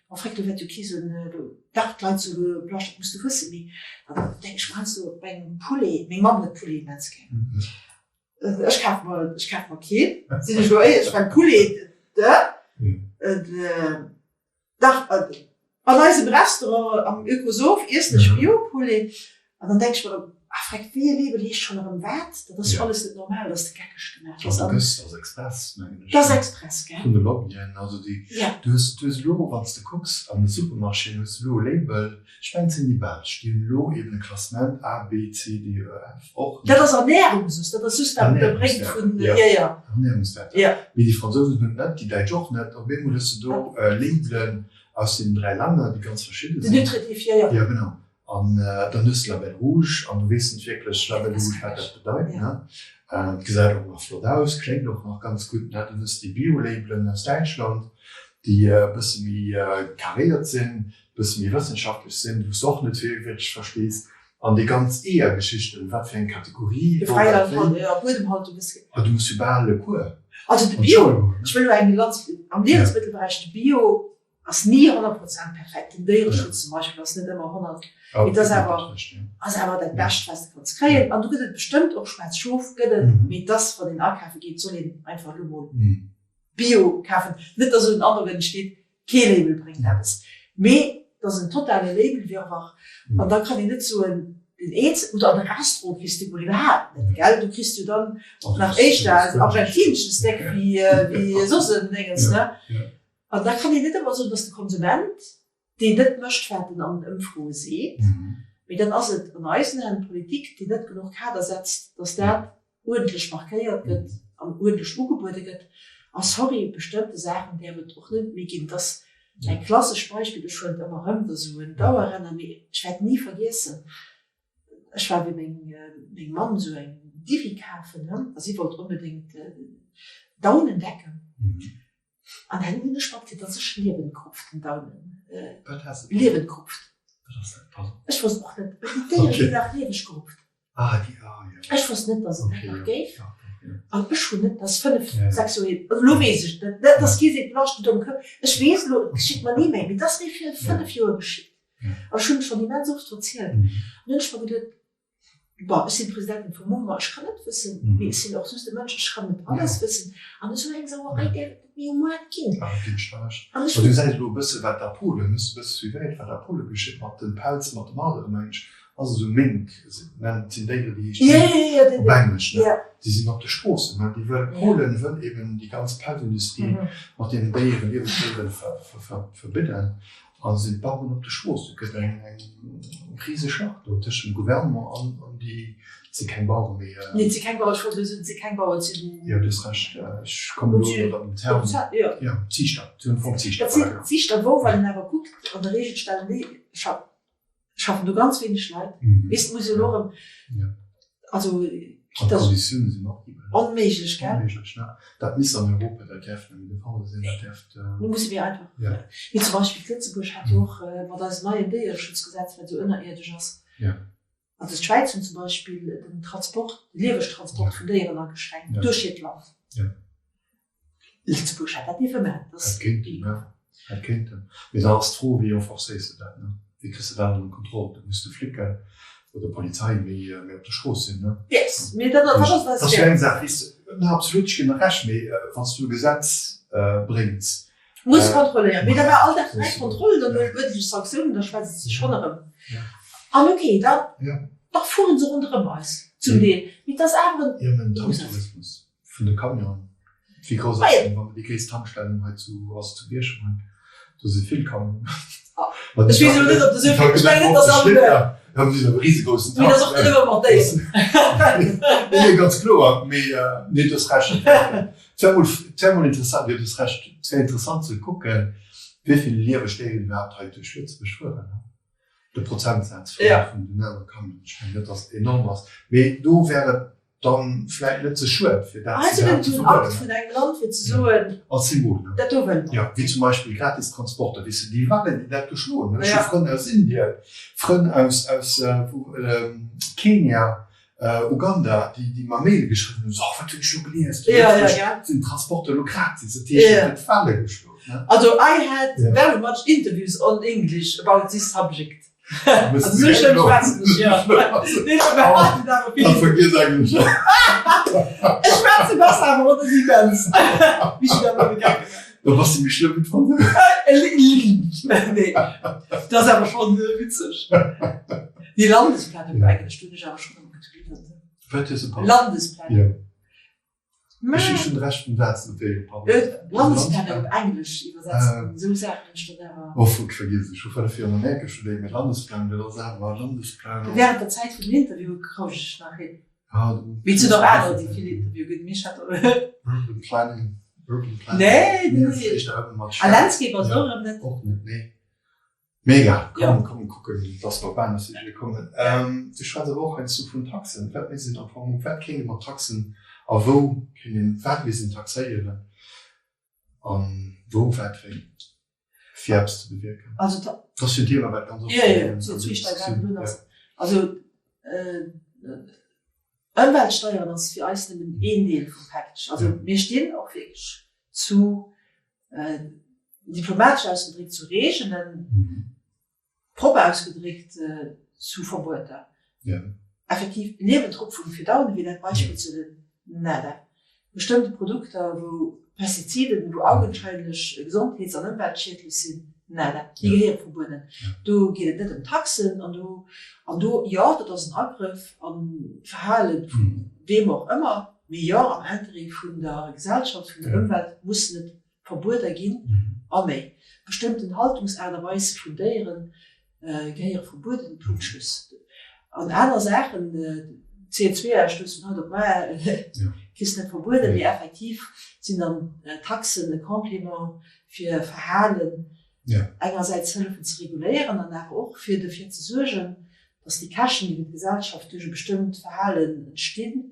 bon, fréck, do wäert jo kee soen, elo, dach, d'Leit soen elo, Blanche, dat muss du wëssen, mee dann denke ech mer heiansdo bei engem Poulet, meng Mamm huet Poulet immens gär, ech kaf mer, ech kaf mer keen, sinn ech elo éierlech, beim Poulet, de, de. Dach, an eisem Restaurant am Oekosoph iessen ech Bio-Poulet an dann denk ech mer erëm, Ah freck, wéi e Label heescht schonn erëm wat? Dat ass jo alles net normal, dass de geckeg gemaach gëss. An du gëss ass express, mengen ech. Dat ass express, gell? Vun de Lobbyen. Also déi, du hues, du hues elo, wann s de kucks an de Supermarchéen, hues de elo e Label, ech mengen et sinn déi Belsch, déi hunn elo eben e Klassement A, B, C, D, E, F och. Dat ass Ernährung soss, dat ass just dat, dat bréngt vun, jo, jo. Ernährungswäerter. Jo. Mee déi Fransousen hunn et net, déi Däitsch och net. Op eemol hues de do Labelen aus deenen 3 Länner, déi ganz verschidde sinn. Den Nutritif, jo, jo. Jo, genau. An dann hues de Label Rouge an du weess net wierklech, Label Rouge, wat dat bedeit, ne? Et gesäit och nach flott aus, kléngt och nach ganz gutt, ne? Dann hues de déi Bio-Labelen aus Däitschland. Déi e bësse méi carréiert sinn, e bësse méi wëssenschaftlech sinn, wou s de och net wierklech verstees. An déi ganz Eeër-Geschichten, wat fir eng Kategorie, wou, wat, wéi. Ah, du muss jo bal e Cours Also de Bio, ech wëll elo eng Lanz am Liewensmëttelberäich, de Bio ass ni 100 Prozent perfekt. Den Déiereschutz zum Beispill ass net ëmmer 100, mee et ass awer, ass awer dat Bescht, wat s de kanns kréien. An do gëtt et bestëmmt och schwaarz Schof, gëtt et, mee et ass, wann een akafe geet, soll een einfach elo mol Bio kafen. Net dass en Androck entsteet, kee Label bréngt eppes, mee et ass en totale Labelwirrwarr. An da kann een net soen, den Eenzel, oder an de Restaurant kriss de mol iwwerhaapt net, gell, du kriss jo dann nach éischter en argentineschen Steak wéi soss en Déngens, ne? An da kann een net ëmmer soen, dass de Konsument deen net mécht, wat en an den Ëmfroe seet, mee dann ass et an eisen Aen d'Politik, déi net genuch Kader setzt, dass dat uerdentlech markéiert gëtt an uerdentlech ugebuede gëtt. A sorry, bestëmmte Saachen däerf et och net méi ginn. Et ass eng klassesch Beispill, ech huelen et ëmmer erëm, dat ass esou en Dauerrenner, mee ech wäert ni vergiessen, ech war bei meng Mamm esou eng Divi kafen, a si wollt onbedéngt Daunendecken. An dann hunn ech matkritt, dass ech liewend krupft, den Daumen. Wat has de? Liewend krupft. Wat ass dat? Pardon. Ech wosst och net. Déi Déiere ginn nach lieweg gerupft. Ah, déi, ah, jo. Ech wosst net, dass et dat nach géif. An ech hunn net, dat ass 5, 6 Joer hier, also elo weess ech et, dat ass kee seet, Lascht de domm Koup. Ech weess elo, et geschitt mer ni méi, mee dat ass mir vir 5 Joer geschitt. An ech hunn et schonn immens oft verzielt. An dann hunn ech mer geduet, Bon, ech sinn Presidentin vum Mouvement, ech kann net wëssen, mee ech sinn och just e Mënsch, ech kann net alles wëssen. An esou eng Sauerei däerf et net méi um Moart ginn. Ah, ginn ech der Recht. An ech. Mä du gesäis elo e bësse wat a Polen, hues de e bësse suivéiert, wat a Pole geschitt mat de Pelz, mat dem Adere, mengen ech, ass esou Mink, nennen, et sinn Déiere, déi heeschen Mink op Englesch, ne? Déi sinn op de Stroossen, ne? Déi wëll, Polen wëll eben déi ganz Pelzindustrie mat deenen Déieren, Liewensdéieren verbidden. A sinn d'Baueren op de Strooss. Et gëtt eng riseg Schlacht do tëschent dem Gouvernement an déi, et si keng Bauere méi. Nee, et si keng Baueren, ech wollt elo soen, et si keng Baueren, et sinn. Jo, du hues Recht, ech kommen elo net op den Term. Jo, Ziichter, et sinn am Fong Ziichter. Et sinn Ziichter, wou, wann een awer kuckt, an der Regel stellen déi, schaffen do ganz wéineg Leit. Weess, et muss jo elo erëm, also quitte dass. D'Konditioune sinn och immens. Onméiglech, gell? Onméiglech, ne? Dat misst an Europa, dat däerf net méi de Fall sinn, dat däerft. Do musse mir einfach, wéi zum Beispill d'Lëtzebuerg hat jo och mat eisem neien Déiereschutzgesetz, wat esou ënnerierdesch ass, also d'Schwäiz hunn zum Beispill den Transport, de Liewegtransport vun Déieren ageschränkt duerch hiert Land. Lëtzebuerg hätt dat dierfe maachen. Dat kéinten, ja. Dat kéinten. Mee dann ass d'Fro, wéi renforcéiers de dat, ne? Wéi kriss de dat ënner Kontroll? Da muss de Flicken oder Polizei méi, méi op der Strooss sinn, ne? Yes, mee dat, dat ass Dat ass jo eng Saach, weess de. Ne, absolut, ech ginn der Recht. Mee wann s du e Gesetz bréngs. Muss kontrolléieren. Mee da war all Dag 3 Kontrollen, dann huet uerdentlech Sanktiounen, da schwätzt et sech schonn erëm. An ok, da, da fueren se ronderëm eis zum Deel. Mee et ass awer en. Jo, mä den Tanktourismus. Vun de Camionen. Wéi grouss ass den, wa mer déi gréisst Tankstellen hei zu, ass zu Bierchem hunn, do si vill Camionen. Ech weess elo net, ob de esou vill, ech mengen net, dass alleguer. Ja, mir sinn e risegroussen Tank. Mee dat ass och net ëmmer mat Déieren. Nee, nee, ganz kloer. Mee, nee, du hues Recht. Et wär mol, et wär mol interessant, jo, du hues Recht, et wär interessant ze kucken, wéi vill lieweg Déieren iwwerhaapt hei duerch Lëtzebuerg fueren. De Prozentsaz vun den anere Camionen, ech mengen net, dass et enorm ass, mee do wär et dann vläit net ze schued fir dat ze verbueden. Hei Akt vun engem Land fir ze soen, als Symbol, ne? Dat do wëlle mer. Jo, wéi zum Beispill gratis Transporter, weess de, déi Wellen, déi dat geschloen hunn. Ech hu Frënn aus Indien, Frënn aus aus wou Kenia, Uganda, déi déi mer Maile geschriwwen hunn, so, wat hunn ech do gelies, zu Lëtzebuerg sinn d'Transporter elo gratis. Dat heescht, et huet Welle geschloen, ne? Also I had very much interviews on English about this subject. Also sou schlëmm schwätzen ech jo net. Vergiess Englesch. Ech schwätze besser awer och net immens. Wéi ech dat elo gegaangen. Da bass de méi schlëmm wéi d'Franséisch. Nee, dat ass awer schonn witzeg. Déi Landesplanung op Englesch, do hunn ech awer schonn ëmmer geduet. Wat hues de? Landesplanung. Ech hunn de Rescht vum Saz net héieren, pardon. Landespläne op Englesch iwwersetzen, esou Saachen hunn ech dann awer. Oh fuck, vergiess ech, hu vëlle fir an Amerika studéiert, mee Landesplan, dat ass awer Landesplanung. Während der Zäit vun den Interviewe krouch ech nach hin. Mee et sinn och anerer, déi vill Interviewe ginn, mee ech hat. Urban Planning, Urban Planning. Nee, nee, nee. A Landscape ass et och erëm net. Och net, nee. Mega, komm, komm kucken, dass mer op aner Sujete kommen. Du schwätz awer och heiansdo vun Taxen. Wat misst een am Fong, wat kéint ee mat Taxen a wou kéint een wat misst een taxéieren? An. Wou, wat, wéi? Fir eppes ze bewierken. Also dat ass jo en Thema, wat ganz oft. Jo, jo, CO2-Steier war elo nach. Also Ëmweltsteieren ass fir eis nëmmen een Deel vum Package. Also mir stinn och wierklech zu, diplomatesch ausgedréckt, zu Reegelen. Propper ausgedréckt, zu Verbueter. Effektiv Niewentrupp vum Verdauen, wéi dat Beispill zu den nada. Bestëmmte Produkter, wou Pestiziden, wou augenscheinlech gesondheets an ëmweltschiedlech sinn, nada, déi gehéiere verbueden. Do geet et net ëm Taxen an do, an do, jo, dat ass en Agrëff an d'Verhale vun weem och ëmmer, mee jo, am Interêt vun der Gesellschaft, vun der Ëmwelt mussen et Verbueder ginn a méi. Bestëmmten Haltungsaart a Weise vun Déiere gehéiere verbueden. Punkt Schluss. An aner Saachen, CO2-Ausstouss vun haut op mar kriss de net verbueden, mee effektiv sinn dann Taxen e Complément fir Verhalen engersäits hëllefen ze reguléieren an awer och fir dofir ze suergen, dass déi Käschten, déi fir d'Gesellschaft duerch e bestëmmt Verhalen entstinn,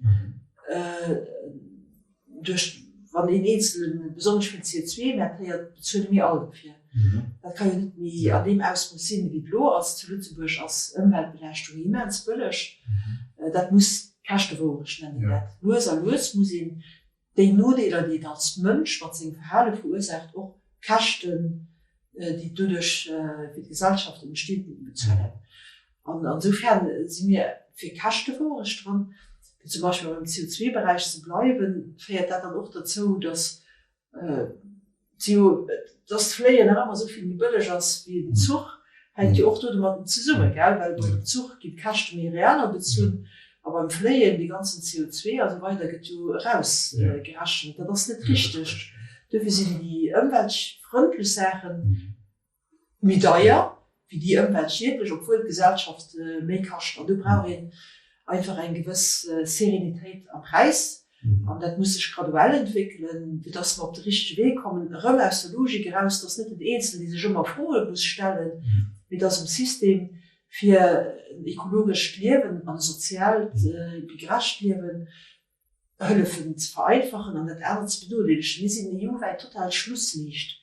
Duerch, wann een Eenzele besonnesch vill CO2 emettéiert, bezuele mir all dofir. Dat ka jo net méi an deem Ausmooss sinn, wéi et elo ass. Zu Lëtzebuerg ass Ëmweltbelaaschtung immens bëlleg. Dat muss, Käschtewourecht nennt een dat. Lues a lues muss een déi Nodeeler, déi een als Mënsch mat sengem Verhale verursaacht, och Käschten, déi doduerch fir d'Gesellschaft entstinn, bezuelen. An ansoufern si mir fir Käschtewourecht dran. Fir zum Beispill beim CO2-Beräich ze bleiwen, féiert dat dann och derzou, dass dass d'Fléien nach ëmmer esou vill méi bëlleg ass wéi den Zuch. Hänkt jo och do domatten zesummen, gell, well beim Zuch ginn d'Käschte méi reell abezunn a beim Fléien dee ganzen CO2 a sou weider gëtt jo erausgerechent. Dat ass net richteg. Duerfir sinn déi ëmweltfrëndlech Saachen méi deier wéi déi ëmweltschiedlech, obwuel d'Gesellschaft méi kascht. An do brauch een einfach eng gewëss Serenitéit am Präis. An dat muss sech graduell entwéckelen, fir dass mer op de richtege Wee kommen, erëm aus der Logik eraus, dass net den Eenzelen, dee sech ëmmer Froe muss stellen, mee dass um System fir en ekologescht Liewen an e soziaalt, méi gerecht Liewen hëllefen ze vereinfachen an dat anert ze benodeelegen. Mir sinn EU-wäit total Schlussliicht,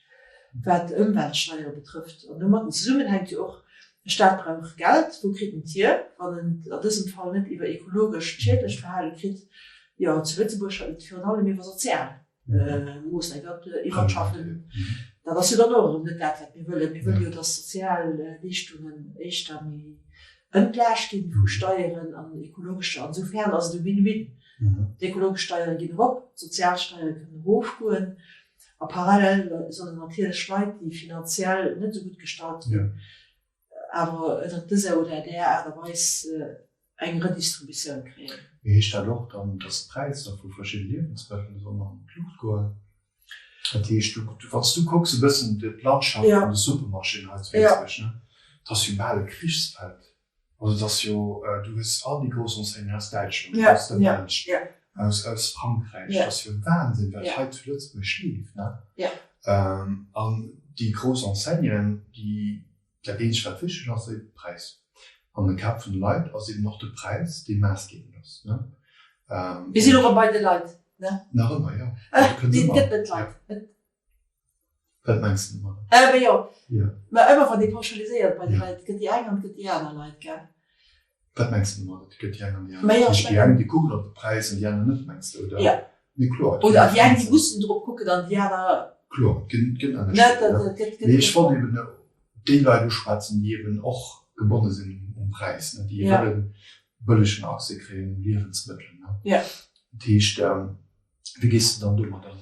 wat Ëmweltsteiere betrëfft. An domatten zesummenhänkt jo och, de Staat brauch Geld. Wou kritt en d'hier, wann en et an dësem Fall net iwwer ekologescht schiedlecht Verhale kritt? Jo, zu Lëtzebuerg et virun allem iwwer sozial Moossnamen, iwwer iwwer d'Schaffen. Dat ass jo dann och erëm net dat, wat mir wëllen. Mir wëlle jo, dass sozial Leeschtungen éischter méi entlaascht ginn vu Steieren an ekologescher. Ansoufern ass et e Win-win. D'ekologesch Steiere ginn erop, d'sozial Steiere kënnen erofgoen. A parallel sollen natierlech Leit, déi finanziell net esou gutt gestallt sinn, awer ënnert dëser oder där Aart a Weis eng Redistributioun kréien. Mee heescht dat och dann, dass d'Präisser vu verschidde Liewensmëttelen sollen an d'Luucht goen? Dat heescht, du, wann s du kucks e bëssen d'Landschaft vun de Supermarchéen hei zu Lëtzebuerg, ne, dat ass jo bal e Krichsfeld. Also et ass jo, du hues all déi grouss Enseignen aus Däitschland, aus der Belsch, aus, aus Frankräich. Dat ass jo Wahnsinn, wat hei zu Lëtzebuerg leeft, ne? An déi grouss Enseignen, déi, dat eenzegt wat wichteg ass, ass de Präis. An de Kap vun de Leit ass eben och de Präis, dee maassgebend ass, ne? Mir sinn och erëm bei de Leit, ne? Nach ëmmer, jo. Et gëtt net Leit. Wat mengs de domadder? Äh, jo. Mä ëmmer wann ee pauschaliséiert bei de Leit, et gëtt déi eng an et gëtt déi aner Leit, gell? Wat mengs de domadder, et gëtt déi eng an déi aner? Dat heescht, déi eng, déi kucken op de Präis an déi aner net, mengs de, oder? Jo. Nee, kloer. Oder déi eng, déi mussen drop kucken an déi aner. Kloer, et ginn, et gëtt Ënnerscheeder, jo. Mee ech wollt eben déi Leit uschwätzen, déi eben och gebonne sinn um Präis, ne, déi wëllen bëllegen Accès kréien un Liewensmëttelen, ne. Dat heescht, wéi gees de dann domadder ëm?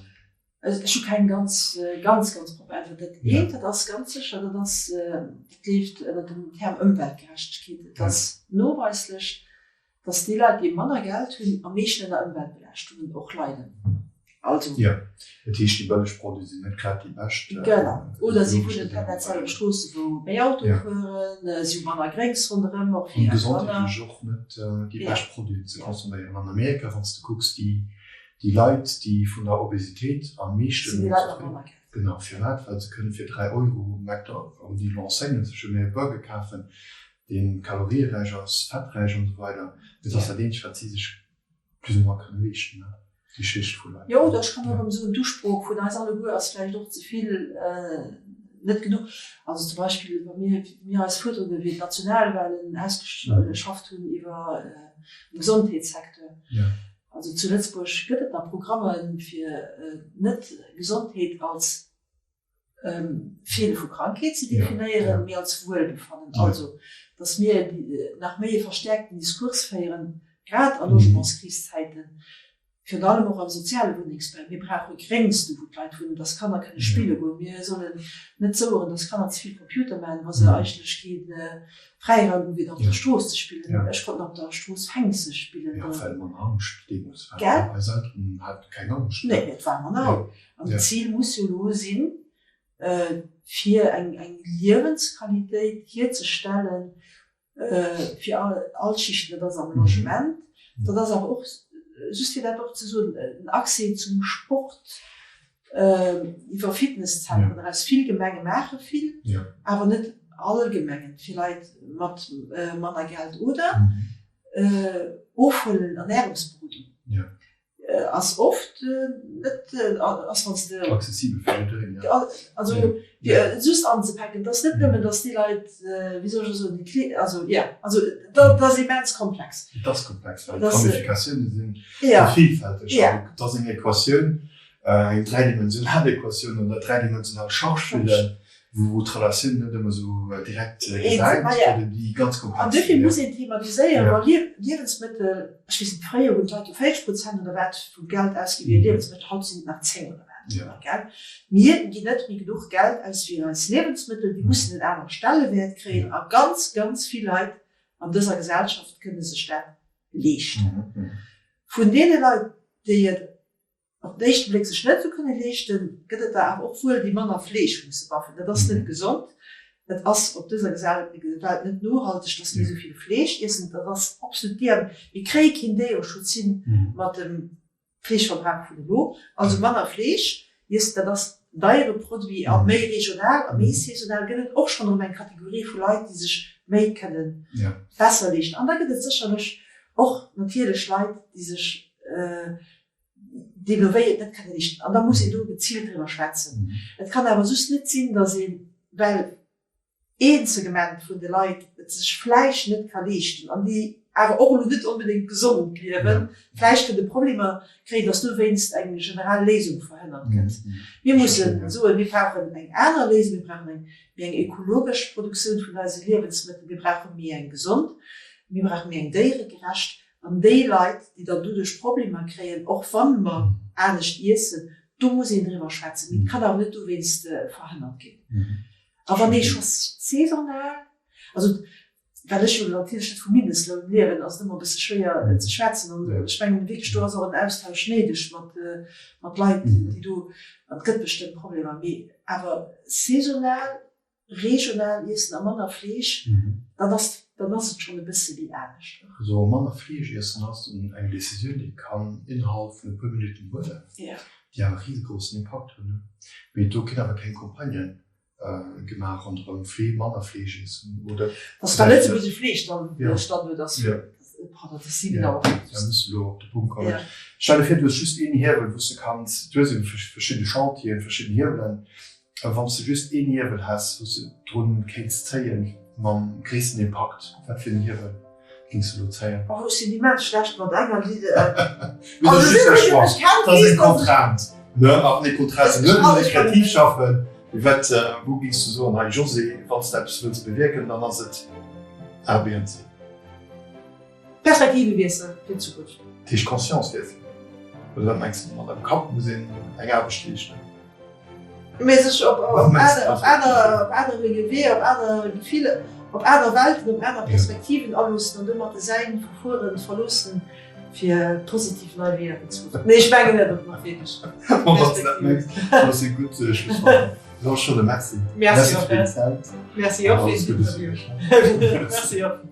Ech hu keng ganz, ganz, ganz propper Äntwert. Dat eent, dat ass ganz sécher, dat ass, dat leeft ënner dem Term Ëmweltgerechtegkeet. Et ass noweislech, datt déi Leit, déi manner Geld hunn, am meeschten ënner Ëmweltbelaaschtungen och leiden. Also. Jo, dat heescht, déi bëlleg Produite sinn net grad déi bescht. Genau. Oder si wunnen tendenziell op Stroosse wou méi Autoe fueren, si hu manner Gréngs ronderëm, och fir hir Kanner. An gesondheetlech och net déi bescht Produiten ze consomméieren. An Amerika, wann s de kucks, déi Déi Leit, déi vun der Obesitéit am meeschten. Sinn déi Leit mat manner Geld. Genau. Firwat? Well se kënne fir 3 Euro um McDonald's, oder déi L'Enseigne sech e méi Burger kafen, dee kalorieräich ass, fetträich an esou weider. Dat ass dat eenzegt, wat si sech plus ou moins kënne leeschten. Déi Schicht vu Leit. Jo, oder ech kann och erëm soen, d'Usprooch vun eis alleguer ass vläicht och ze vill, net genuch. Also zum Beispill, wa mir, mir eis Fuerderunge wéi d'Nationalwahlen ausgeschafft hunn iwwer de Gesondheetssecteur. Also zu Lëtzebuerg gëtt et nach Programme fir net Gesondheet als Feele vu Krankheet ze definéieren, mee als Wuelbefannen. Also, datt mir nach méi e verstäerkten Diskurs féieren, grad a Logementskriszäiten, virun allem och am soziale Wunnengsbau. Mir brauche Gréngs do, wou d'Leit wunnen, datt Kanner kënne spille goen. Mir sollen net soueren, datt Kanner ze vill Computer maachen, wa se eigentlech kee Fräiraum hu fir op der Strooss ze spillen. Ech konnt nach op der Strooss Fängse spillen. Jo, well manner Angscht deemools war. Gell? Eis Elteren hate keng Angscht. Nee, et war manner. An d'Zil muss jo elo sinn, fir eng Liewensqualitéit hierzestellen fir all d'Schichten. Dat ass am Logement, dat ass awer och, just fir dat och ze soen, den Accès zum Sport iwwer Fitnesszentren eraus. Vill Gemenge maache vill, awer net all Gemengen, fir Leit mat manner Geld oder Ofhuelen, Ernärungsberodung. Ass oft net, ass wann s de. Accessibel fir jiddereen, jo. Also fir just anzepaken, et ass net nëmmen, datt déi Leit, wéi soll ech elo soen, déi Kle, also jo, also dat ass immens komplex. Et ass komplex, well d'Ramifikatioune sinn esou villfälteg. Et ass eng Equatioun, eng dräidimensional Equatioun oder dräidimensional Charge spillen, wou d'Relatioun net ëmmer esou direkt gesäit oder déi ganz komplex sinn. An duerfir muss een thematiséieren, wa Liewensmëttel, ech weess net, fréier hunn d'Leit jo 40 Prozent oder wat vum Geld ausgi fir Liewensmëttel, haut sinn et nach 10 oder wat, gell? Mir ginn net méi genuch Geld aus fir eis Liewensmëttel, déi mussen en anere Stellewäert kréien a ganz, ganz vill Leit an dëser Gesellschaft kënne sech dat leeschten. Vun deene Leit, déi et op den éischte Bléck sech net esou kënne leeschten, gëtt et der awer och wuel, déi manner Fleesch musse baffen. Dat ass net gesond, et ass op dëser Welt net nohalteg, dass mir esou vill Fleesch iessen. Dat ass absolut Diam. Mir kréie keen Déiereschutz hin mat dem Fleeschverbrauch vun elo. Also manner Fleesch iessen, dat ass en deiere Produit a méi regional a méi saisonal gëtt et och schonn erëm eng Kategorie vu Leit, déi sech méi kënne besser leeschten. An da gëtt et sécherlech och natierlech Leit, déi sech deemno wéi et net kënne leeschten. An da muss een do geziilt driwwer schwätzen. Et kann awer just net sinn, datt een, well een Segment vun de Leit et sech vläicht net ka leeschten an déi awer och elo net onbedéngt gesond liewen, vläicht kënne Problemer kréien, datt dowéinst eng generell Léisung verhënnert gëtt. Mir musse soen, mir brauchen eng aner Léisung, mir brauchen eng méi eng ökologesch Produktioun vun eise Liewensmëttel, mir brauche méi eng gesond, mir brauche méi eng déieregerecht. An déi Leit, déi dann doduerch Problemer kréien, och wa mer anescht iessen, do muss een driwwer schwätzen. Mee et kann awer net dowéinst verhënnert ginn. A wann ee scho saisonal, also well ech jo natierlech net vum Mindestloun liewen, ass et ëmmer e bësse schwéier ze schwätzen. An ech mengen wierklech, do ass och en Austausch néideg mat Leit, déi do, an et gëtt bestëmmt Problemer, mee awer saisonal, Regional iessen a manner Fleesch, dann ass dann ass et schonn e bësse méi anescht. Also manner Fleesch iessen ass eng Decisioun, déi kann innerhalb vun e puer Minutten huelen, déi awer e risegroussen Impakt hunn. Mee do ginn awer keng Campagnen gemaach ronderëm Flee, manner Fleesch iessen oder. Dass bei Lëtzebuerg de Fleesch dann Standuert ass, pardon, dat si genau. Mir musse elo op de Punkt kommen. Stell der vir, du hues just een Hiewel, wou s de kanns, du hues ebe verschidde Chantieren, verschidden Hiewelen, A wann s de just een Hiewel häss, wou s de drun kéints zéien mam gréissten Impakt, wat fir en Hiewel géings de lo zéien? Oh, ech sinn immens schlecht mat enger Lidde. Mee dat ass just e Choix, dat ass eng Contrainte, ne? A wann ee Contrainten huet, muss ee kreativ schaffen. Mee wat, wou géings du soen, hei Josée, wann s de eppes wëlls bewierken, dann ass et A, B an C? Perspektivewiessel fir d'Zukunft. Dat heescht Conscience wiesselen, oder wat mengs de domat? Am Kapp muss een eng Aarbecht leeschten. Mee sech op aner Weeër, op aner Gefiller, op aner Welten, op aner Perspektiven aloossen an domat säin Verfueren verloossen, fir positiv nei Weeër ze goen. Nee, ech mengen net, datt nach wierklech. Wann s de dat mengs, dat ass e gutt Schlusswort. Jean Scholle, Merci. Merci och fir deng Zäit. Merci och fir den Interview. Merci och.